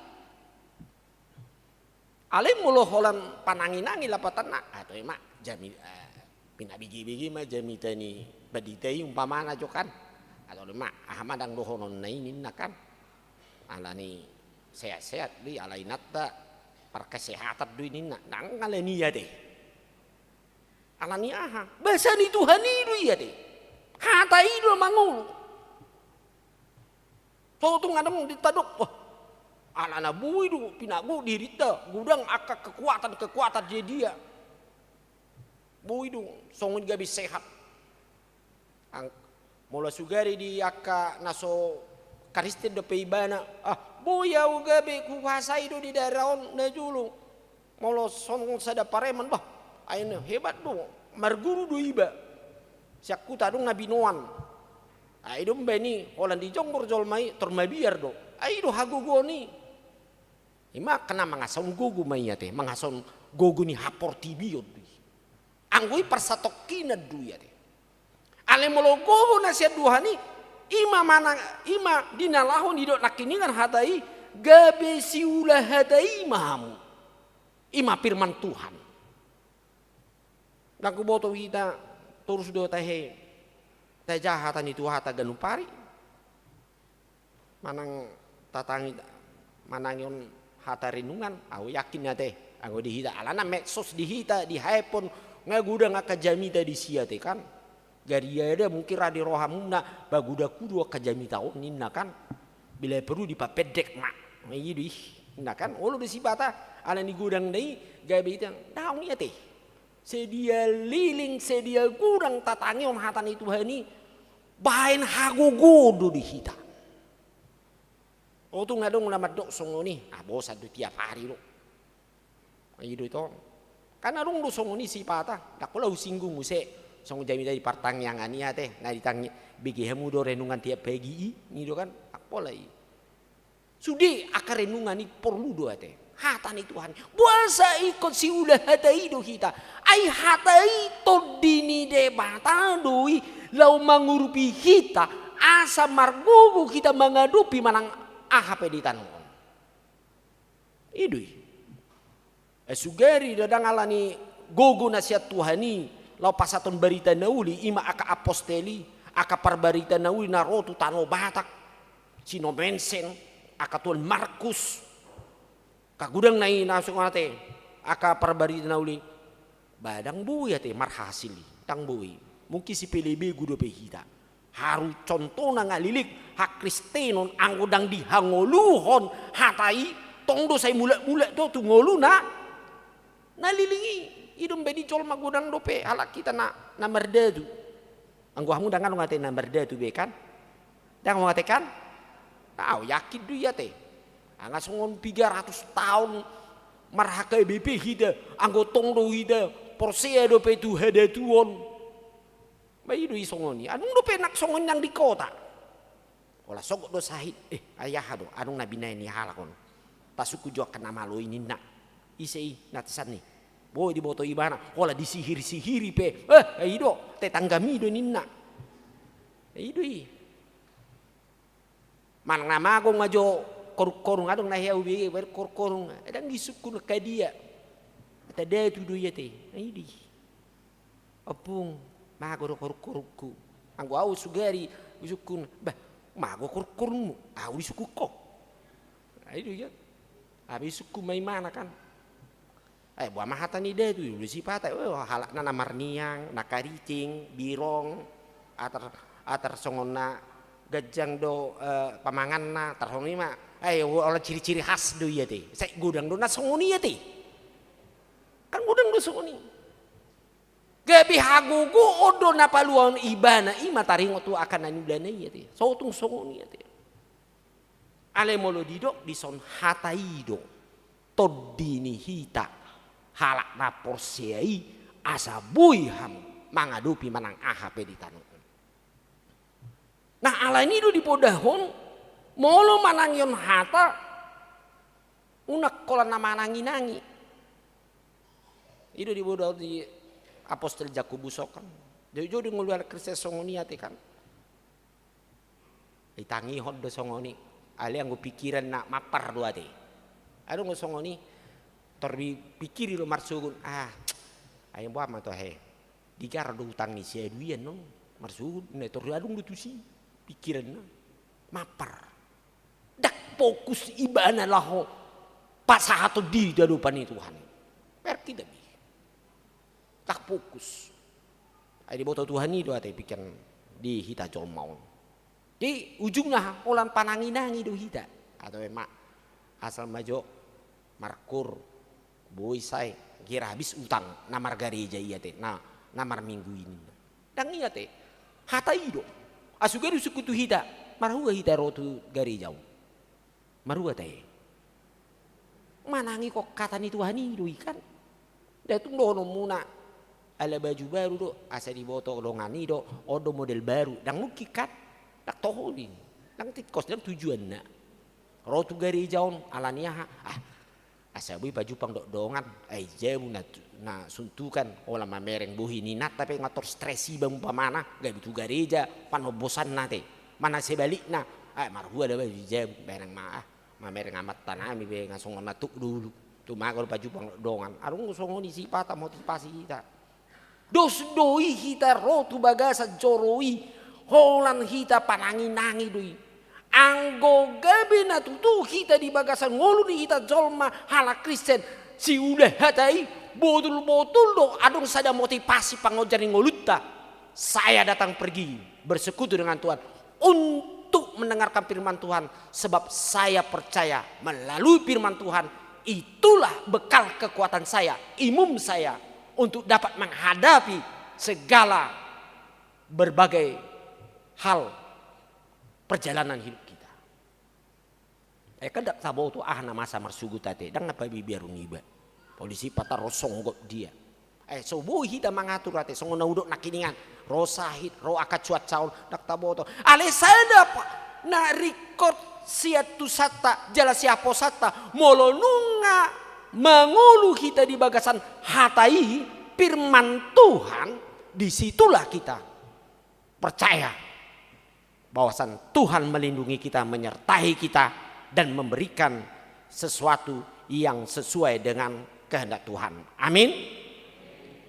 Alai molo holan panangi-nangi lapatanna, ah, toe ma jami, eh, pinabege-bege ma jamita ni pandita i umpamana jo kan. Atau ma aha ma ndang dohononna i ninna kan. Alani sehat-sehat do i, ala inanta parkesehatan do i ninna. Ndang alani i ate. Alani aha? Basa ni Tuhan i do i ate. Hata i do mangolu. So tung adong ditadok, wah, alana boi do pinago dirinta godang angka kekuatan-kekuatan dia-dia. Boi do songon i gabe sehat. Ang-, molo sugari di angka na so Kristen dope ibana, ah, boi au gabe hukuasai do di daerah on najolo. Molo songon sada pareman, bah, ai na hebat do, marguru do iba. Sian huta adong na binoan. Ai do umbahen i holan dijongjong jolma i tor mabiar do. Ai do hagogoon i. Ima angka na mangasahon gogo ma i ate, mangasahon gogo ni haportibion do i. Anggo i parsatongkinan do i ate. Alai molo gogo na sian Tuhan i, ima manang, ima di na laho nidok nangkiningan hata i, gabe siula hata i ma hamu. Ima firman Tuhan. Ndang huboto hita torus do tahe tajaha hata ni Tuhanta ganup ari. Manang tatangi, manangihon hata renungan, au yakin ate, anggo di hita, alana medsos di hita, di handphone, nga godang angka jamita disi ate kan. Gariada mungkin ra di rohamuna, baguda-guda angka jamita on ninna kan. Bila perlu dipapendek ma. Nah, i do i. Ninna kan, olo do sipata, alani godang na i, gabe hita, daong i ate. Sedia leleng, sedia godang tatangihon hata ni Tuhan i, baen hagogoon do di hita. O tung adong na mandok songon i, ah, bosan do tiap ari do. I do i tong. Kan adong do songon i sipata, ndang pola husinggung muse, songon jamita di partangiangan i ate, na ditangi, bege hamu do renungan tiap pagi i, i do kan, ndang pola i. Sude angka renungan i porlu do ate. Hata ni Tuhan. Boasa ingkon siula hata i do hita? Ai hata i tondi ni Debata do i laho mangurupi hita, asa margogo hita mangadopi manang aha pe di tano on. I do i. Eh, sugari dadang ala ni gogo na sian Tuhan i, laho pasahathon barita na uli, i ma angka apostel i, angka parbarita na uli na ro tu tano Batak, si Nommensen, angka tuan Markus, angka godang na i na songon ate, angka parbarita na uli. Ba, ndang boi ate marhasil i, ndang boi. Mungkin sipelebegu dope hita. Haru contohna nga lilik hakristenon anggo ndang dihangoluhon hata i, tong do sai mulak-mulak do tu ngolu na, na liling i. I do umbahen i jolma godang dope halak hita na, na mardatu. Anggo hamu ndang adong ate na mardatu be kan? Ndang adong ate kan? Au yakin do i ate. Nga songon piga ratus taon marhakbp hita, anggo tong do hita porsea dope tu hadatuon. Ba i do i songon i. Adong dope nang songon i nang di kota. Holan sogot do sahit, eh, ai aha do, adong na binahen ni halak on. Tasungkun jo angka na malo i ninna. Ise i, na tesan i. Boi diboto ibana, holan disihir-sihiri pe. Eh, i do, tetanggami do ninna. I do i. Manang na mago ma jo korung-korung, adong na hea ubege, baen korung-korung. Ndang disungkun angka dia. Ate datu do i ate. I do i. Ompung, mago do korung-korungku. Anggo au sugari, husungkun, bah, mago korung-korungmu, au disungkun ho. Ai do i kan. Ai disungkun ma imana kan. Eh, boha ma hata ni datu, ulu sipata, eh, halakna na marniang, na kariting, birong, atar, atar songon na ganjang do, eh, pamanganna, tar songon i ma. Eh, holan ciri-ciri khas do i ate. Sai godang do na songon i ate. Kan godang do songon i. Gabe hagogoon do na paluahon ibana i ma taringot tu angka na niulana i ate. Sotung songon i ate. Alai molo didok dison hata i do tondi ni hita halak na porsea i, asa boi hamu mangadopi manang aha pe di tano on. Nah, alani i do dipodahon, molo manangihon hata, unang holan na manangi-nangi. I do dipodahon di apostel Jakobus on kan. Jadi, jadi ngolu halak Kristen songon i ate kan. Ditangihon do songon i. Alai anggo pikiranna mampar do ate. Adong do songon i, tor dipikiri do marsogot, ah, ai boha ma tu ahe. Digarar do utang ni si aduian on, marsogot, na tor adong do tusi pikiranna. Mampar. Ndang fokus ibana laho pasahathon diri di adopan ni Tuhan. Berarti ndang bisa. Ndang fokus. Ai diboto Tuhan i do ate pikiran di hita jolma on. Di ujungna holan panangi-nangi do hita. Atau emak asal ma jo markur, boi sai, gira habis utang na margareja i ate, na, na marminggu i ninna. Ndang i ate. Hata i do. Asa gabe disungkun tu hita, marhua hita ro tu gareja on. Marhua tahe. Manangihon hata ni Tuhan i do i kan. Ndang tung dohononmuna ala baju baru do, asa diboto dongan i do, on do model baru. Ndang mungkin kan. Ndang toho i. Ndang tingkos, ndang tujuanna. Ro tu gareja on, alani aha? Ah, asa boi pajumpang dohot dongan, ai jabu na, na suntukan, holan mamereng bohi ni inanta pe nga tor stres iba umpamana, gabe tu gareja, panombosanna ate. Manang sebalikna, ai marhua da baju jabu, bereng ma, ah, mamereng amanta nami be nga songon na tuk dulu. Tu mago do pajumpang dohot dongan. Adong songon i sipata motivasi hita. Dos do i hita ro tu bagasan joro i, holan hita panangi-nangi do i. Anggo gabe na tutu hita di bagasan ngolu ni hita jolma halak Kristen, siula hata i, botul-botul do adong sada motivasi pangonjar ni ngolunta. Saya datang pergi bersekutu dengan Tuhan untuk mendengarkan firman Tuhan, sebab saya percaya melalui firman Tuhan, itulah bekal kekuatan saya, imum saya, untuk dapat menghadapi segala berbagai hal perjalanan hidup kita. Eh, kan ndang taboto aha na masa marsogot ate, ndang na pabiaron iba. Polisi patar ro songgop dia. Eh, so boi hita mangatur ate, songon na hudok nangkiningan. Ro sahit, ro angka cuaca on, ndang taboto. Alai sada pa-, na ringkot siantusanta jala sihaposanta, molo nunga mangolu hita di bagasan hata i, firman Tuhan, disitulah kita percaya bahwasan Tuhan melindungi kita, menyertai kita, dan memberikan sesuatu yang sesuai dengan kehendak Tuhan. Amin.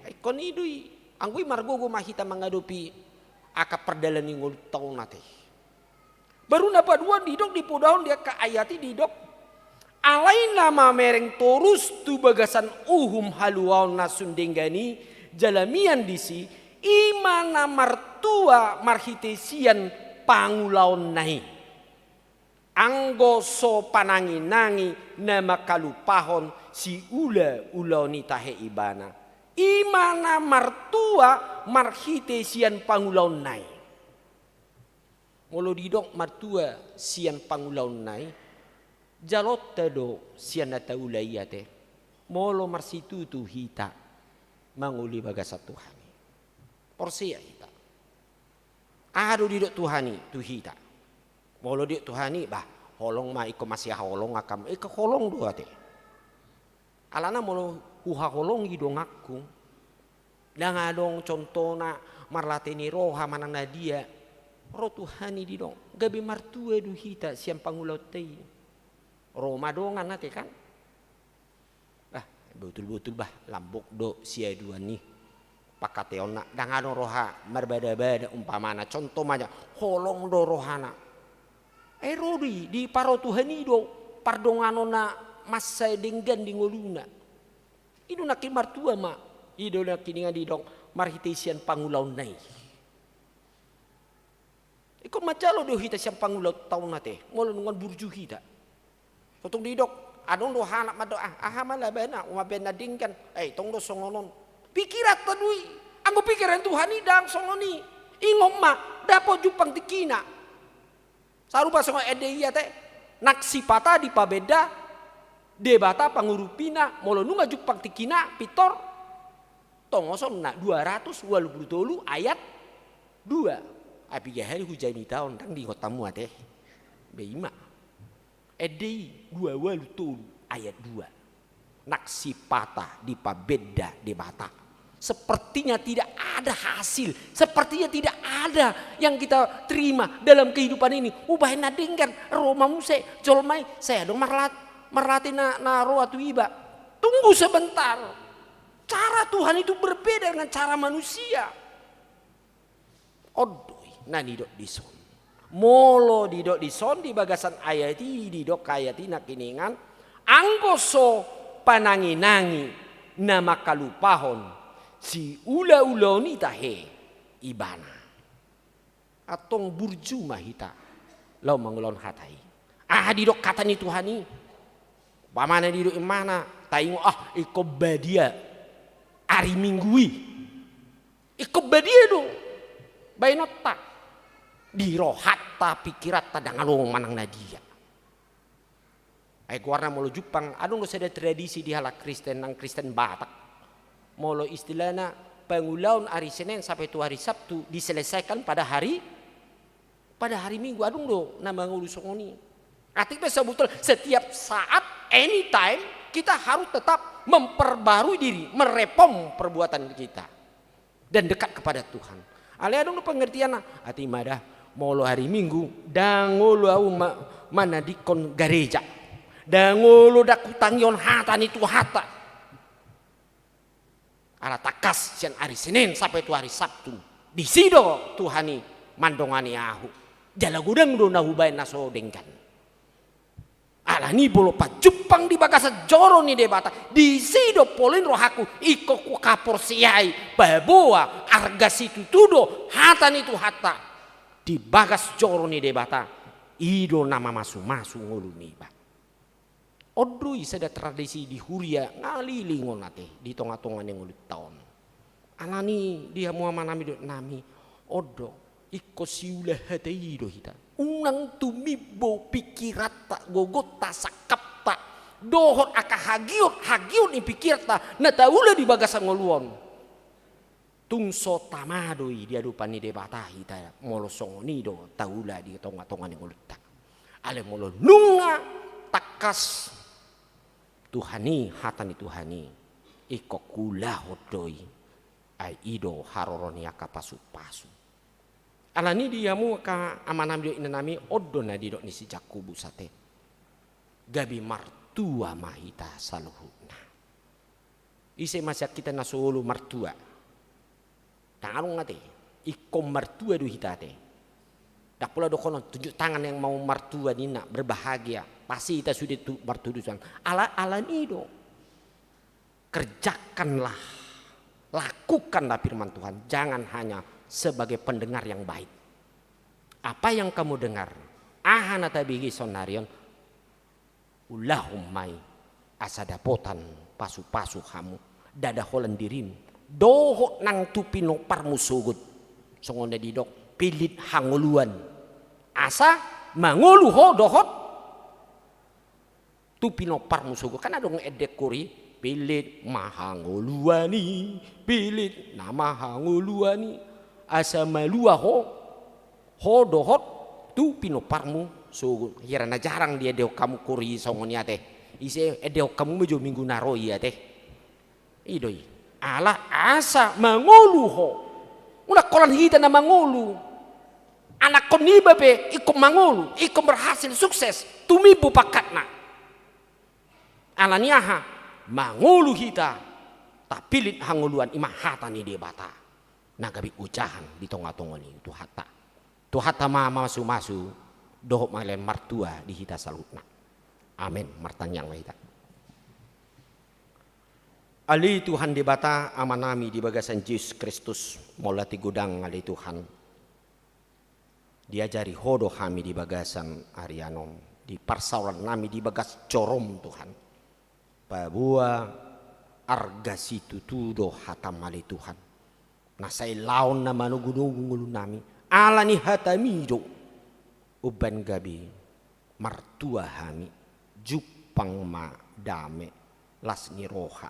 Ingkon i do i, anggo i margogo ma hita mangadopi angka pardalanan ni ngolunta on ate. Baru na paduahon didok, di podahon di angka ayat i didok, alai na mamereng torus tu bagasan uhum haluaon na sun denggan i jala mian disi, i ma na martua marhite sian pangulaonna i. Anggo so panangi-nangi na mangkalupahon siula-ulaon i tahe ibana, i ma na martua marhite sian pangulaonna i. Molo didok martua sian pangulaonna i, jaloonta do sian na taula i ate. Molo marsitutu hita mangolu di bagasan Tuhan i, porsea hita. Aha do didok Tuhan i tu hita? Molo didok Tuhan i, bah, holong ma, ingkon masihaholong angka, ingkon holong do ate. Alana molo huhaholongi donganku, ndang adong contohna marlate ni roha manang na dia, ro Tuhan i didok, gabe martua do hita sian pangulaonta i. Ro ma dongan ate kan? Ah, botul-botul bah, lambok do siaduan i. Pangkataionna, ndang adong roha marbada-bada umpamana, contoh ma ja, holong do rohana. Ai ro do i, diparo Tuhan i do pardonganon na mansai denggan di ngoluna. I do nangkin martua ma, i do nangkiningan didok marhite sian pangulaonna i. Ingkon manjalo do hita sian pangulaonta on ate, molo nunga burju hita. Tong didok, adong do halak mandok, ah, aha ma labana, umaen na denggan, eh, tong do songon on. Pikiranta do i, anggo pikiran Tuhan i ndang songon i. Ingot ma, dapot jumpang tingkina. Sarupa songon ende i ate, nang sipata dipabenda Debata pangurupina, molo nunga jumpang tingkina, pintor, tongosonna dua ratus ualu pulu tolu ayat dua. Ai piga hali hujamitahon, ndang diingot hamu ate. Be i ma. Ende i dua ualu tolu ayat dua. Nang sipata dipabenda Debata. Sepertinya tidak ada hasil, sepertinya tidak ada yang kita terima dalam kehidupan ini. Ubaen na denggan, ro ma muse jolma i, sai adong marlat-, marlate na, na roa tu iba. Tunggu sebentar. Cara Tuhan itu berbeda dengan cara manusia. On do i na nidok dison. Molo didok dison di bagasan ayat i, didok ayat i nangkiningan, anggo so panangi-nangi na mangkalupahon siula-ulaon i tahe ibana. Antong burju ma hita laho mangulahon hata i. Aha didok hata ni Tuhan i? Umpamana didok imana, taingot, ah, ingkon badia ari Minggu i. Ingkon badia do baenonta. Di rohanta, pikiranta, ndang adong manang na dia. Ai goarna molo jumpang, adong do sada tradisi di halak Kristen, nang Kristen Batak. Molo istilahna pangulahon ari Senen sampe tu ari Sabtu diselesaikan pada hari, pada hari Minggu, adong do na mangolu songon i. Artinya sebetulnya setiap saat, anytime, kita harus tetap memperbarui diri, merepom perbuatan kita dan dekat kepada Tuhan. Alai adong do pengertianna, atik ma da, molo hari Minggu, ndang olo ahu ma-, manadingkon gareja. Ndang olo da hutangihon hata ni Tuhanta. Ala tangkas sian hari Senin sampai tu hari Sabtu, disi do Tuhan i mandongani ahu. Jala godang do na hubaen na so denggan. Alani molo pajumpang di bagasan joro ni Debata, disi do polin rohangku, ingkon huhaporseai, paboa arga situtu do hata ni Tuhanta. Di bagas joro ni Debata, i do na mamasu-masu ngolu niba. On do i sada tradisi di huria, ngalili ngon ate di tonga-tonga ni ngolunta on. Alani di hamu amanami dohot inanami, on do, ingkon siula hata i do hita. Unang tumimbo pikiranta, gogonta, sangkapta, dohot angka hagiot, hagiot ni pikiranta na taula di bagasan ngolu on. Tung so tama do i di adopan ni Debata hita, molo songon i do taula di tonga-tonga ni ngolunta. Alai molo nunga tangkas Tuhan i, hata ni Tuhan i, ingkon huulahon do i. Ai i do haroro ni angka pasupasu. Alani i di hamu angka amanami dohot inanami, on do na didok ni si Jakobus ate. Gabe martua ma hita saluhutna. Ise ma sian hita na so olo martua? Ndang adong ate. Ingkon martua do hita ate. Ndang pola dohonon tunjuk tangan yang mau martua ninna, berbahagia. Pasti hita sude tu martua do suan. Ala, alani i do. Kerjakanlah, lakukanlah firman Tuhan. Jangan hanya sebagai pendengar yang baik. Apa yang kamu dengar, aha na tabege saonnari on, ulahon ma i asa dapotan pasupasu hamu, ndada holan dirim, dohot nang tu pinomparmu sogot. Songon na didok, pillit hangoluan, asa mangolu ho dohot tu pinomparmu sogot. Kan adong ende huri, pillit ma hangoluan i, pillit nama hangoluan i, asa malua ho, ho dohot tu pinomparmu sogot. Hira na jarang diendehon hamu huri songon i ate. Ise endehon hamu ma jo minggu na ro i ate. I do i. Ala asa mangolu ho. Unang holan hita na mangolu. Anakkon niba pe ingkon mangolu, ingkon berhasil, sukses, tumimbo pangkatna. Alani aha? Mangolu hita, tapillit hangoluan, i ma hata ni Debata na gabe ojahan di tongatonga ni Tuhanta. Tuhanta ma mamasumasu dohot mangalehon martua di hita saluhutna. Amen. Martangiang ma hita. Ale Tuhan Debata, Amanami di bagasan Jesus Kristus, mauliate godang ale Tuhan. Diajari Ho do hami di bagasan arian on, di parsaorannami di bagas jorom Tuhan. Paboa arga situtu do hataM ale Tuhan. Na sai laon na manogunogu ngolunami, ala ni hataMi do. Umbahen gabe martua hami, jumpang ma dame, las ni roha,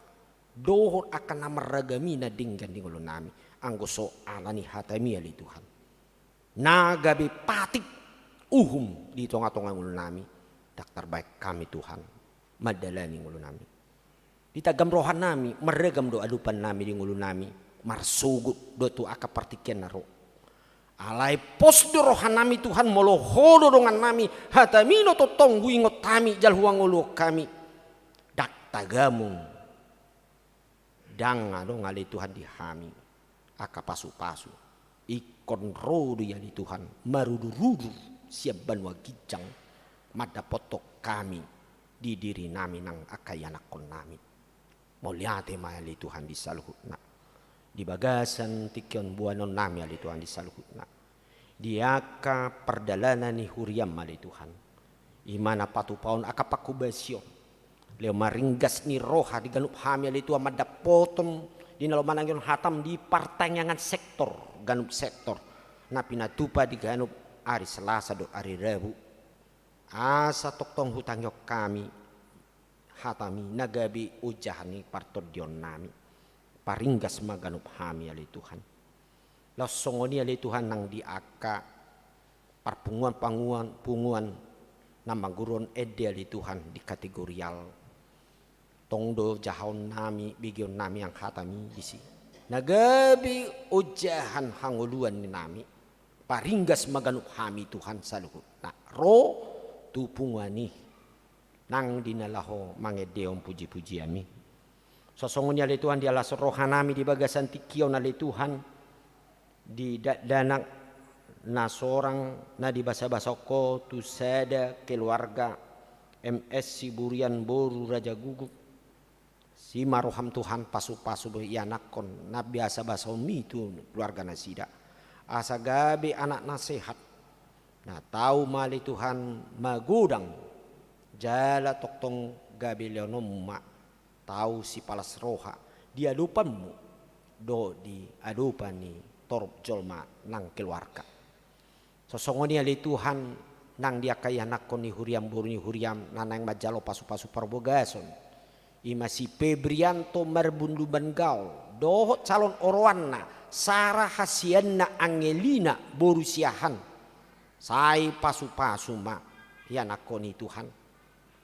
dohot angka na marragam i na denggan di ngolunami, anggo so ala ni hataMi ale Tuhan. Na gabe patik uhum di tongatonga ngolunami, ndang tarbahen hami Tuhan mandalani ngolunami. Ditagam rohanami, marragam do adopannami di ngolunami, marsogot do tu angka partingkian na ro. Alai pos do rohanami Tuhan, molo Ho do dongannami, hataMi do tongtong huingot hami, jala huangoluhon hami. Ndang tagamon, ndang adong ale Tuhan di hami angka pasupasu. Ingkon ro do i ale Tuhan, marudurudur sian banua ginjang, mandapothon hami di dirinami nang angka ianakkonnami. Mauliate ma ale Tuhan di saluhutna. Di bagasan tingki on boanonnami ale Tuhan di saluhutna. Di angka pardalanan ni huriaM ale Tuhan. I ma na patupahon angka panghobasion. Lehon ma ringgas ni roha di ganup hami ale Tuhan mandapothon di na laho manangihon hataM di partangiangan sektor, ganup sektor. Na pinatupa di ganup ari Selasa dohot ari Rabu. Asa tongtong hutangihon hami hataMi na gabe ojahan ni partondionnami. Paringgas ma ganup hami ale Tuhan. Laos songon i ale Tuhan nang di angka parpunguan-panguan, punguan na mangguruhon ende ale Tuhan di kategorial. Tong do jahaonnami, begeonnami nang hataMi disi. Na gabe ojahan hangoluan ni nami. Paringgas ma ganup hami Tuhan saluhutna. Ro tu punguan i. Nang di na laho mangendehon pujipujianMi. So songon i ale Tuhan, dialas rohanami di bagasan tingki on ale Tuhan, di dakdanak na sorang na dibasabasahon Ho tu sada keluarga M S Siburian boru Raja Guguk. Si ma rohaM Tuhan, pasupasu do ianakkon na biasa basahonMi tu keluarga nasida. Asa gabe anak na sehat. Na tau ma ale Tuhan magodang. Jala tongtong gabe lehononMu ma tau sipalas roha di adopanMu dohot di adopan ni torop jolma nang keluarga. So songon i ale Tuhan, nang di angka ianakkon ni huriaM, boru ni huriaM, na naeng manjalo pasupasu parbagason. I ma si Febrianto Marbun Lumban Gaol, dohot calon oroanna, Sara Hasianna Angelina boru Siahaan. Sai pasupasu ma ianakkon i Tuhan,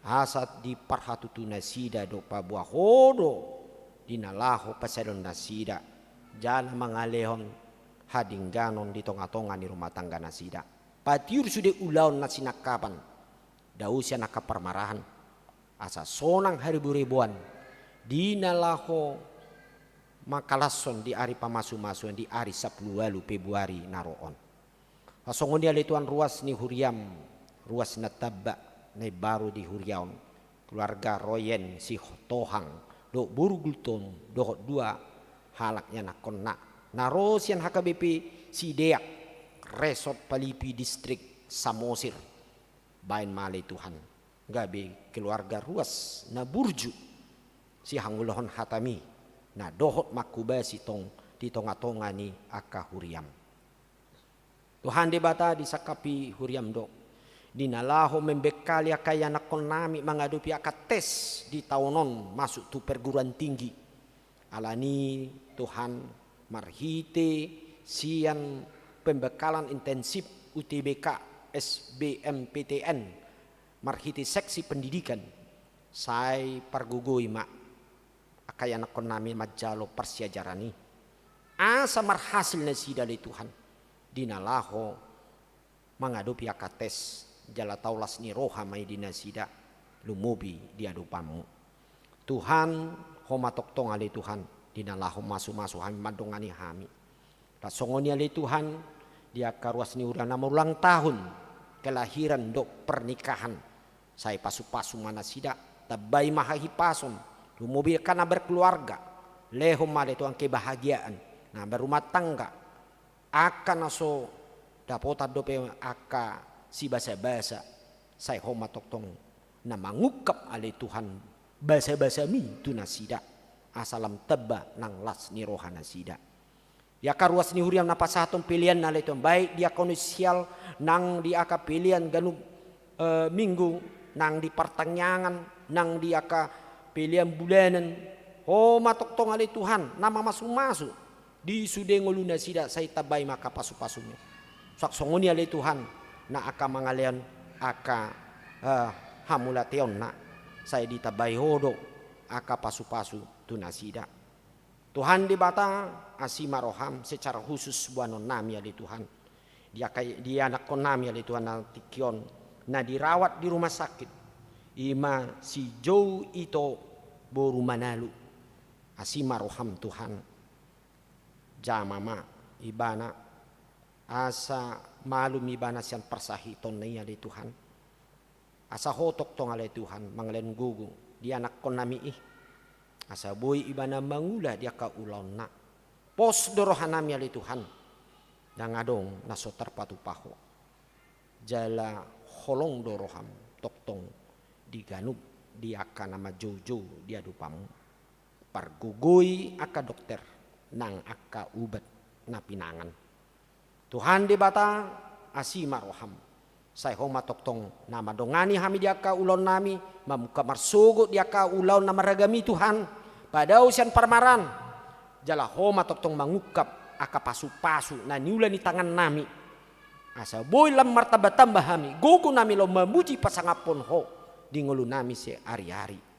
asa diparhatutu nasida dohot paboa Ho do di na laho pasadoon nasida jala mangalehon hadengganon di tongatonga ni rumah tangga nasida. Patiur sude ulaon na sinangkapan, dao sian angka parmarahan, asa sonang haribureboan di na laho mangkalashon di ari pamasumasuon di ari sampulu ualu Februari na ro on. Songon i ale Tuhan, ruas ni huriaM, ruas na tamba na imbaru di huria on, keluarga Royen Sitohang dohot boru Gultom dohot dua halak ianakkonna na ro sian H K B P Sideak, Resort Palipi, Distrik Samosir. Baen ma ale Tuhan gabe keluarga ruas na burju sihangoluhon hataMi na dohot mangkobasi tong di tongatonga ni angka huriaM. Tuhan Debata, disangkapi huriaM do di na laho membekali angka ianakkonnami mangadopi angka tes di taon on masuk tu perguruan tinggi. Alani Tuhan, marhite sian pembekalan intensif U T B K S B M P T N, marhite seksi pendidikan, sai pargogoi ma angka ianakkonnami manjalo parsiajaran i, asa marhasil nasida ale Tuhan di na laho mangadopi angka tes, jala taulas ni roha ma i di nasida lumobi di adopanMu. Tuhan, Ho ma tongtong ale Tuhan di na laho masumasu hami, mandongani hami. Laos songon i ale Tuhan, di angka ruas ni huria na marulang tahun kelahiran dohot pernikahan, sai pasupasu ma nasida, tambai ma hahipason, lumobi angka na berkeluarga, lehon ma ale Tuhan kebahagiaan na berumah tangga, angka na so dapotan dope angka sibasabasa, sai Ho ma tongtong na mangungkap ale Tuhan basabasaMi tu nasida, asa lam tamba nang las ni roha nasida. Di angka ruas ni huria na pasahathon pelean na ale Tuhan, baik di angka ofisial nang di angka pelean ganup, eh, minggu, nang di partangiangan, nang di angka pelean bulanan, Ho ma tongtong ale Tuhan na mamasumasu di sude ngolu nasida, sai tambai ma angka pasupasuMi. Suang songon i ale Tuhan, na angka mangalehon angka, eh, hamauliateonna, sai ditambai Ho do angka pasupasu tu nasida. Tuhan Debata, asi ma rohaM, secara khusus boanonnami ale Tuhan, di angka, di anakkonnami ale Tuhan na tingki on na dirawat di rumah sakit, i ma si Jou Ito boru Manalu. Asi ma rohaM Tuhan, jama ma ibana, asa malum ibana sian parsahitonna i ale Tuhan. Asa Ho tongtong ale Tuhan mangalehon gogo di anakkonnami i, asa boi ibana mangula di angka ulaonna. Pos do rohanami ale Tuhan, ndang adong na so tarpatupa Ho. Jala holong do rohaM tongtong di ganup di angka na manjoujou di adopanMu. Pargogoi angka dokter nang angka ubat na pinangan. Tuhan Debata, asi ma rohaM. Sai Ho ma tongtong na mandongani hami di angka ulaonnami, mamungka marsogot di angka ulaon na marragam i Tuhan, padao sian parmaraan. Jala Ho ma tongtong mangungkap angka pasupasu na niula ni tangannami, asa boi lam martambatamba hami gogonami laho mamuji pasangaphon Ho di ngolunami saariari.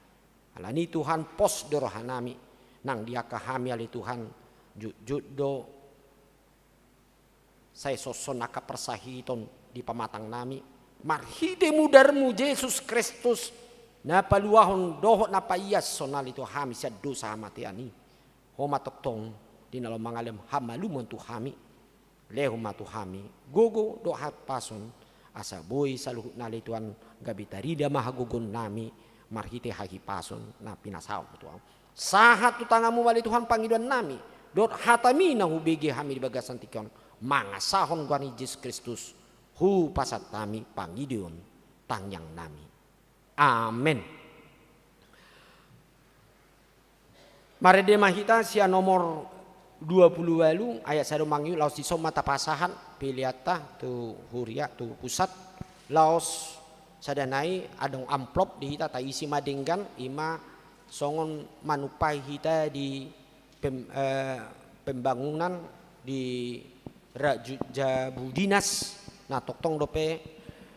Alani Tuhan, pos do rohanami, nang di angka hami ale Tuhan, jotjot do sai songon angka parsahiton di pamatangnami, marhite mudarMu Jesus Kristus, na paluahon dohot na paiashon ale Tuhan hami sian dosa hamatean i. Ho ma tongtong di na laho mangalehon hamalumon tu hami. Lehon ma tu hami gogo dohot hahipason, asa boi saluhutna ale Tuhan gabe tarida ma hagogoonnami marhite hahipason na pinasahatMu tu hami. Sahat tu tanganMu ma ale Tuhan pangidoannami dohot hataMi na hubege hami di bagasan tingki on, mangasahon goar ni Jesus Kristus, hupasahat hami pangidoan tangiangnami. Amen. Marende ma hita sian nomor dua pulu ualu ayat sada mangihut, laos dison ma tapasahat peleanta tu huria, tu pusat. Laos sada nai adong amplop di hita, taisi ma denggan, i ma songon manumpai hita di pem-, eh, pembangunan di Rajut Jabu Dinas, na tongtong dope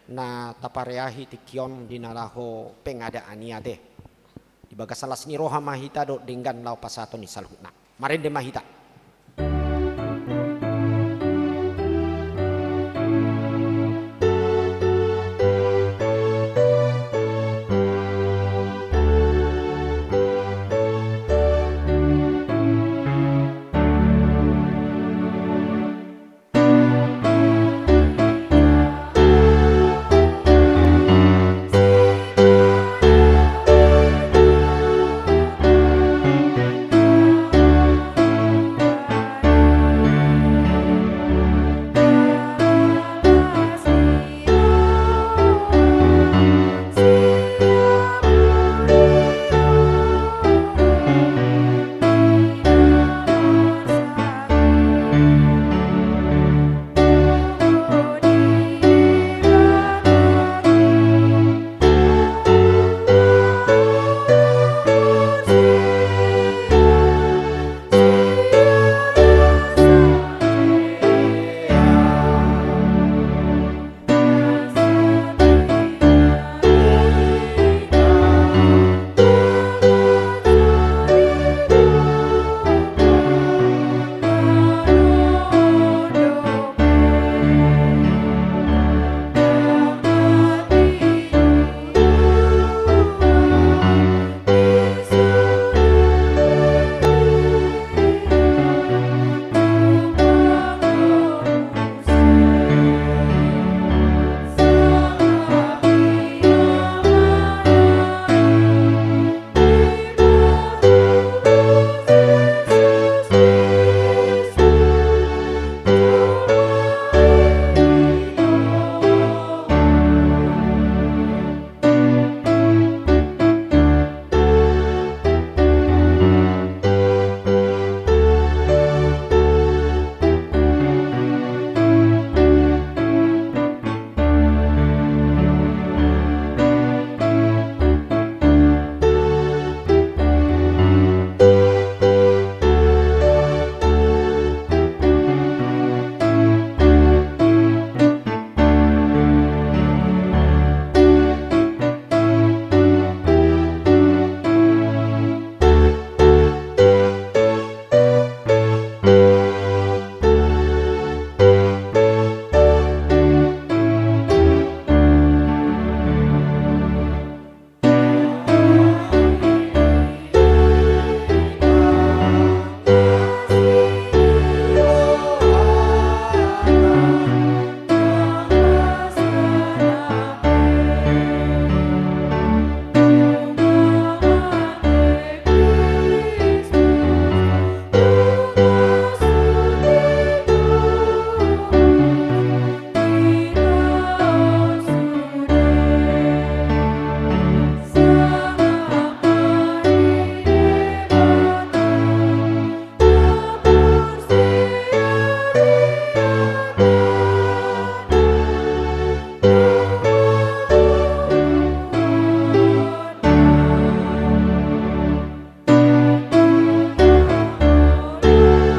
Na tapareahi tingki on di na laho pengadaan i ate. Di bagasan las ni roha ma hita dohot denggan laho pasahaton ni saluhutna. Marende ma hita.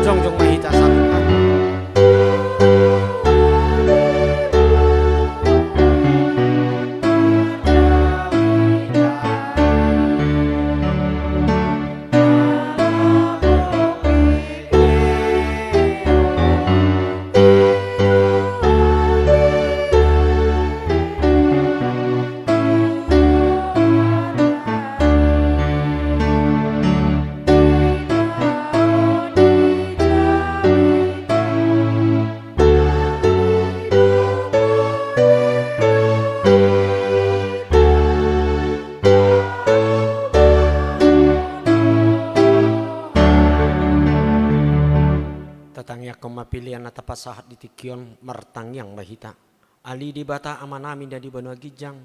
Jongjong ma hita saluhutna. Tatangiangkon ma pelean na tapasahat di tingki on, martangiang ma hita. Ale Debata Amanami na di banua ginjang,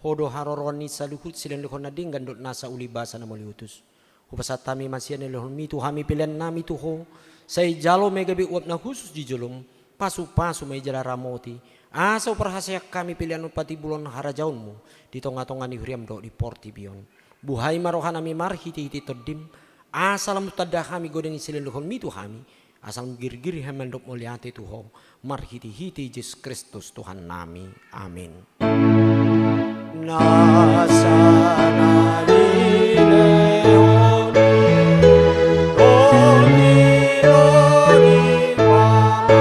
Ho do haroroan ni saluhut silehonlehon na denggan dohot nasa uli basa na mauliutus. Hupasahat hami ma sian lehonmi tu hami peleannami tu Ho, sai jalo ma i gabe uap na hushus di jolom, pasupasu ma i jala ramoti, asa huparhaseang hami pelean on patimbulhon harajaonmu di tongatonga ni huriam dohot di portibi on. Buhai ma rohanami marhitehite Tondim, asa lam tanda hami godang ni silehonlehonmi tu hami, Asa girgir hami mandok mauliate tu Ho, marhitehite Jesus Kristus Tuhannami. Amin. Na sanalilehon, loliloli pamata.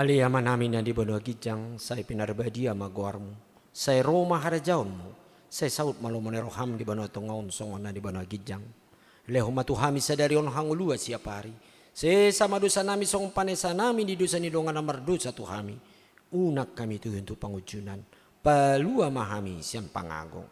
Ale Amanami na di banua ginjang, sai pinarbadia ma goarmu. Sai ro ma harajaonmu, sai saut ma lomo ni roham di banua tonga on songon na di banua ginjang. Lehon ma tu hami sadari on hangoluan siapari. Sesa ma dosanami songon panesanami di dosa ni dongan na mardosa tu hami. Unang hami tuhon tu pangunjunan. Palua ma hami sian pangago.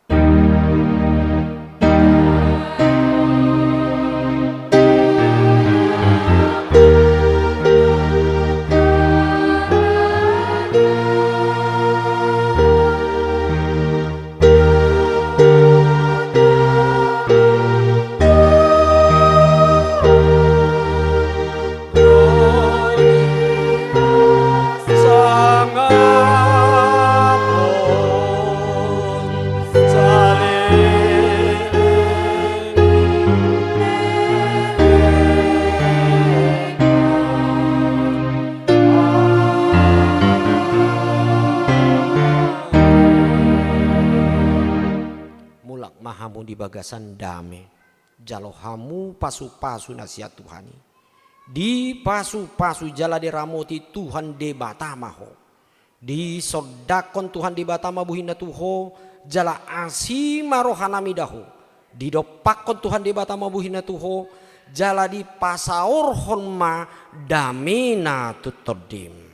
Mulak ma hamu di bagasan dame, jalo hamu pasupasu na sian Tuhan i. Dipasupasu jala diramoti Tuhan Debata ma ho. Disondangkon Tuhan Debata ma bohina tu ho, jala asi ma rohanami da ho. Didompakkon Tuhan Debata ma bohina tu ho, jala dipasaorhon ma damena tu tondim.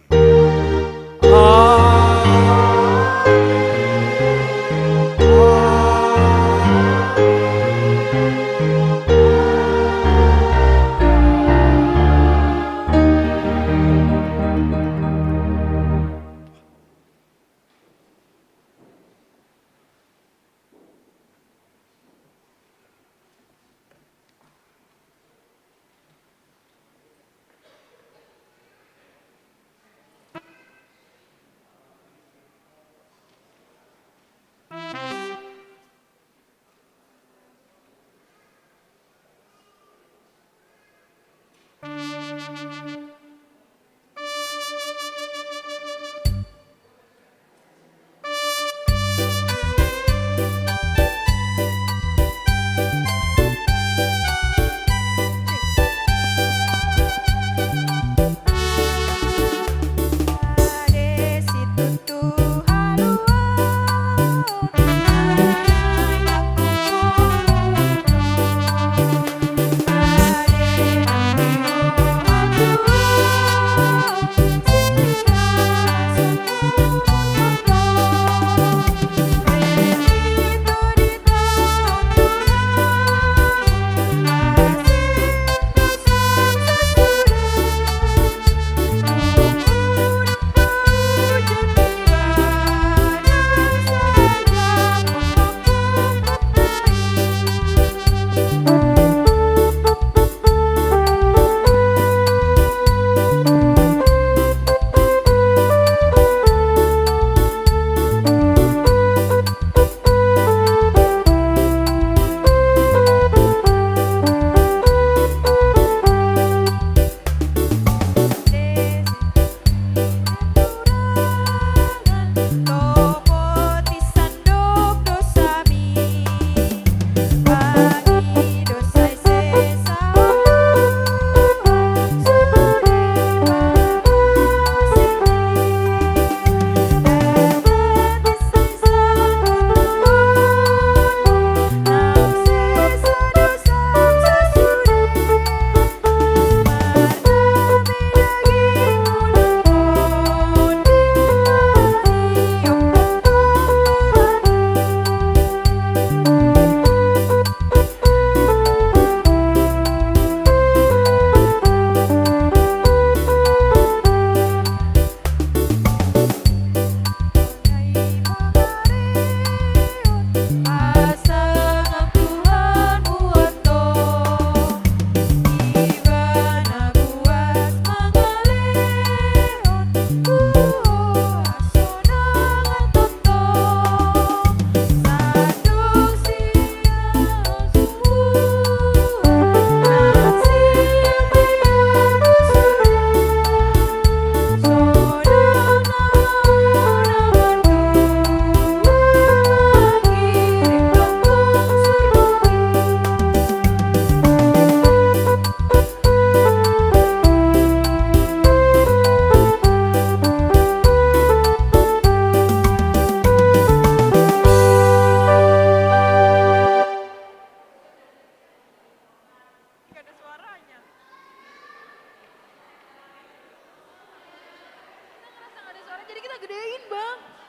Gedein, Bang.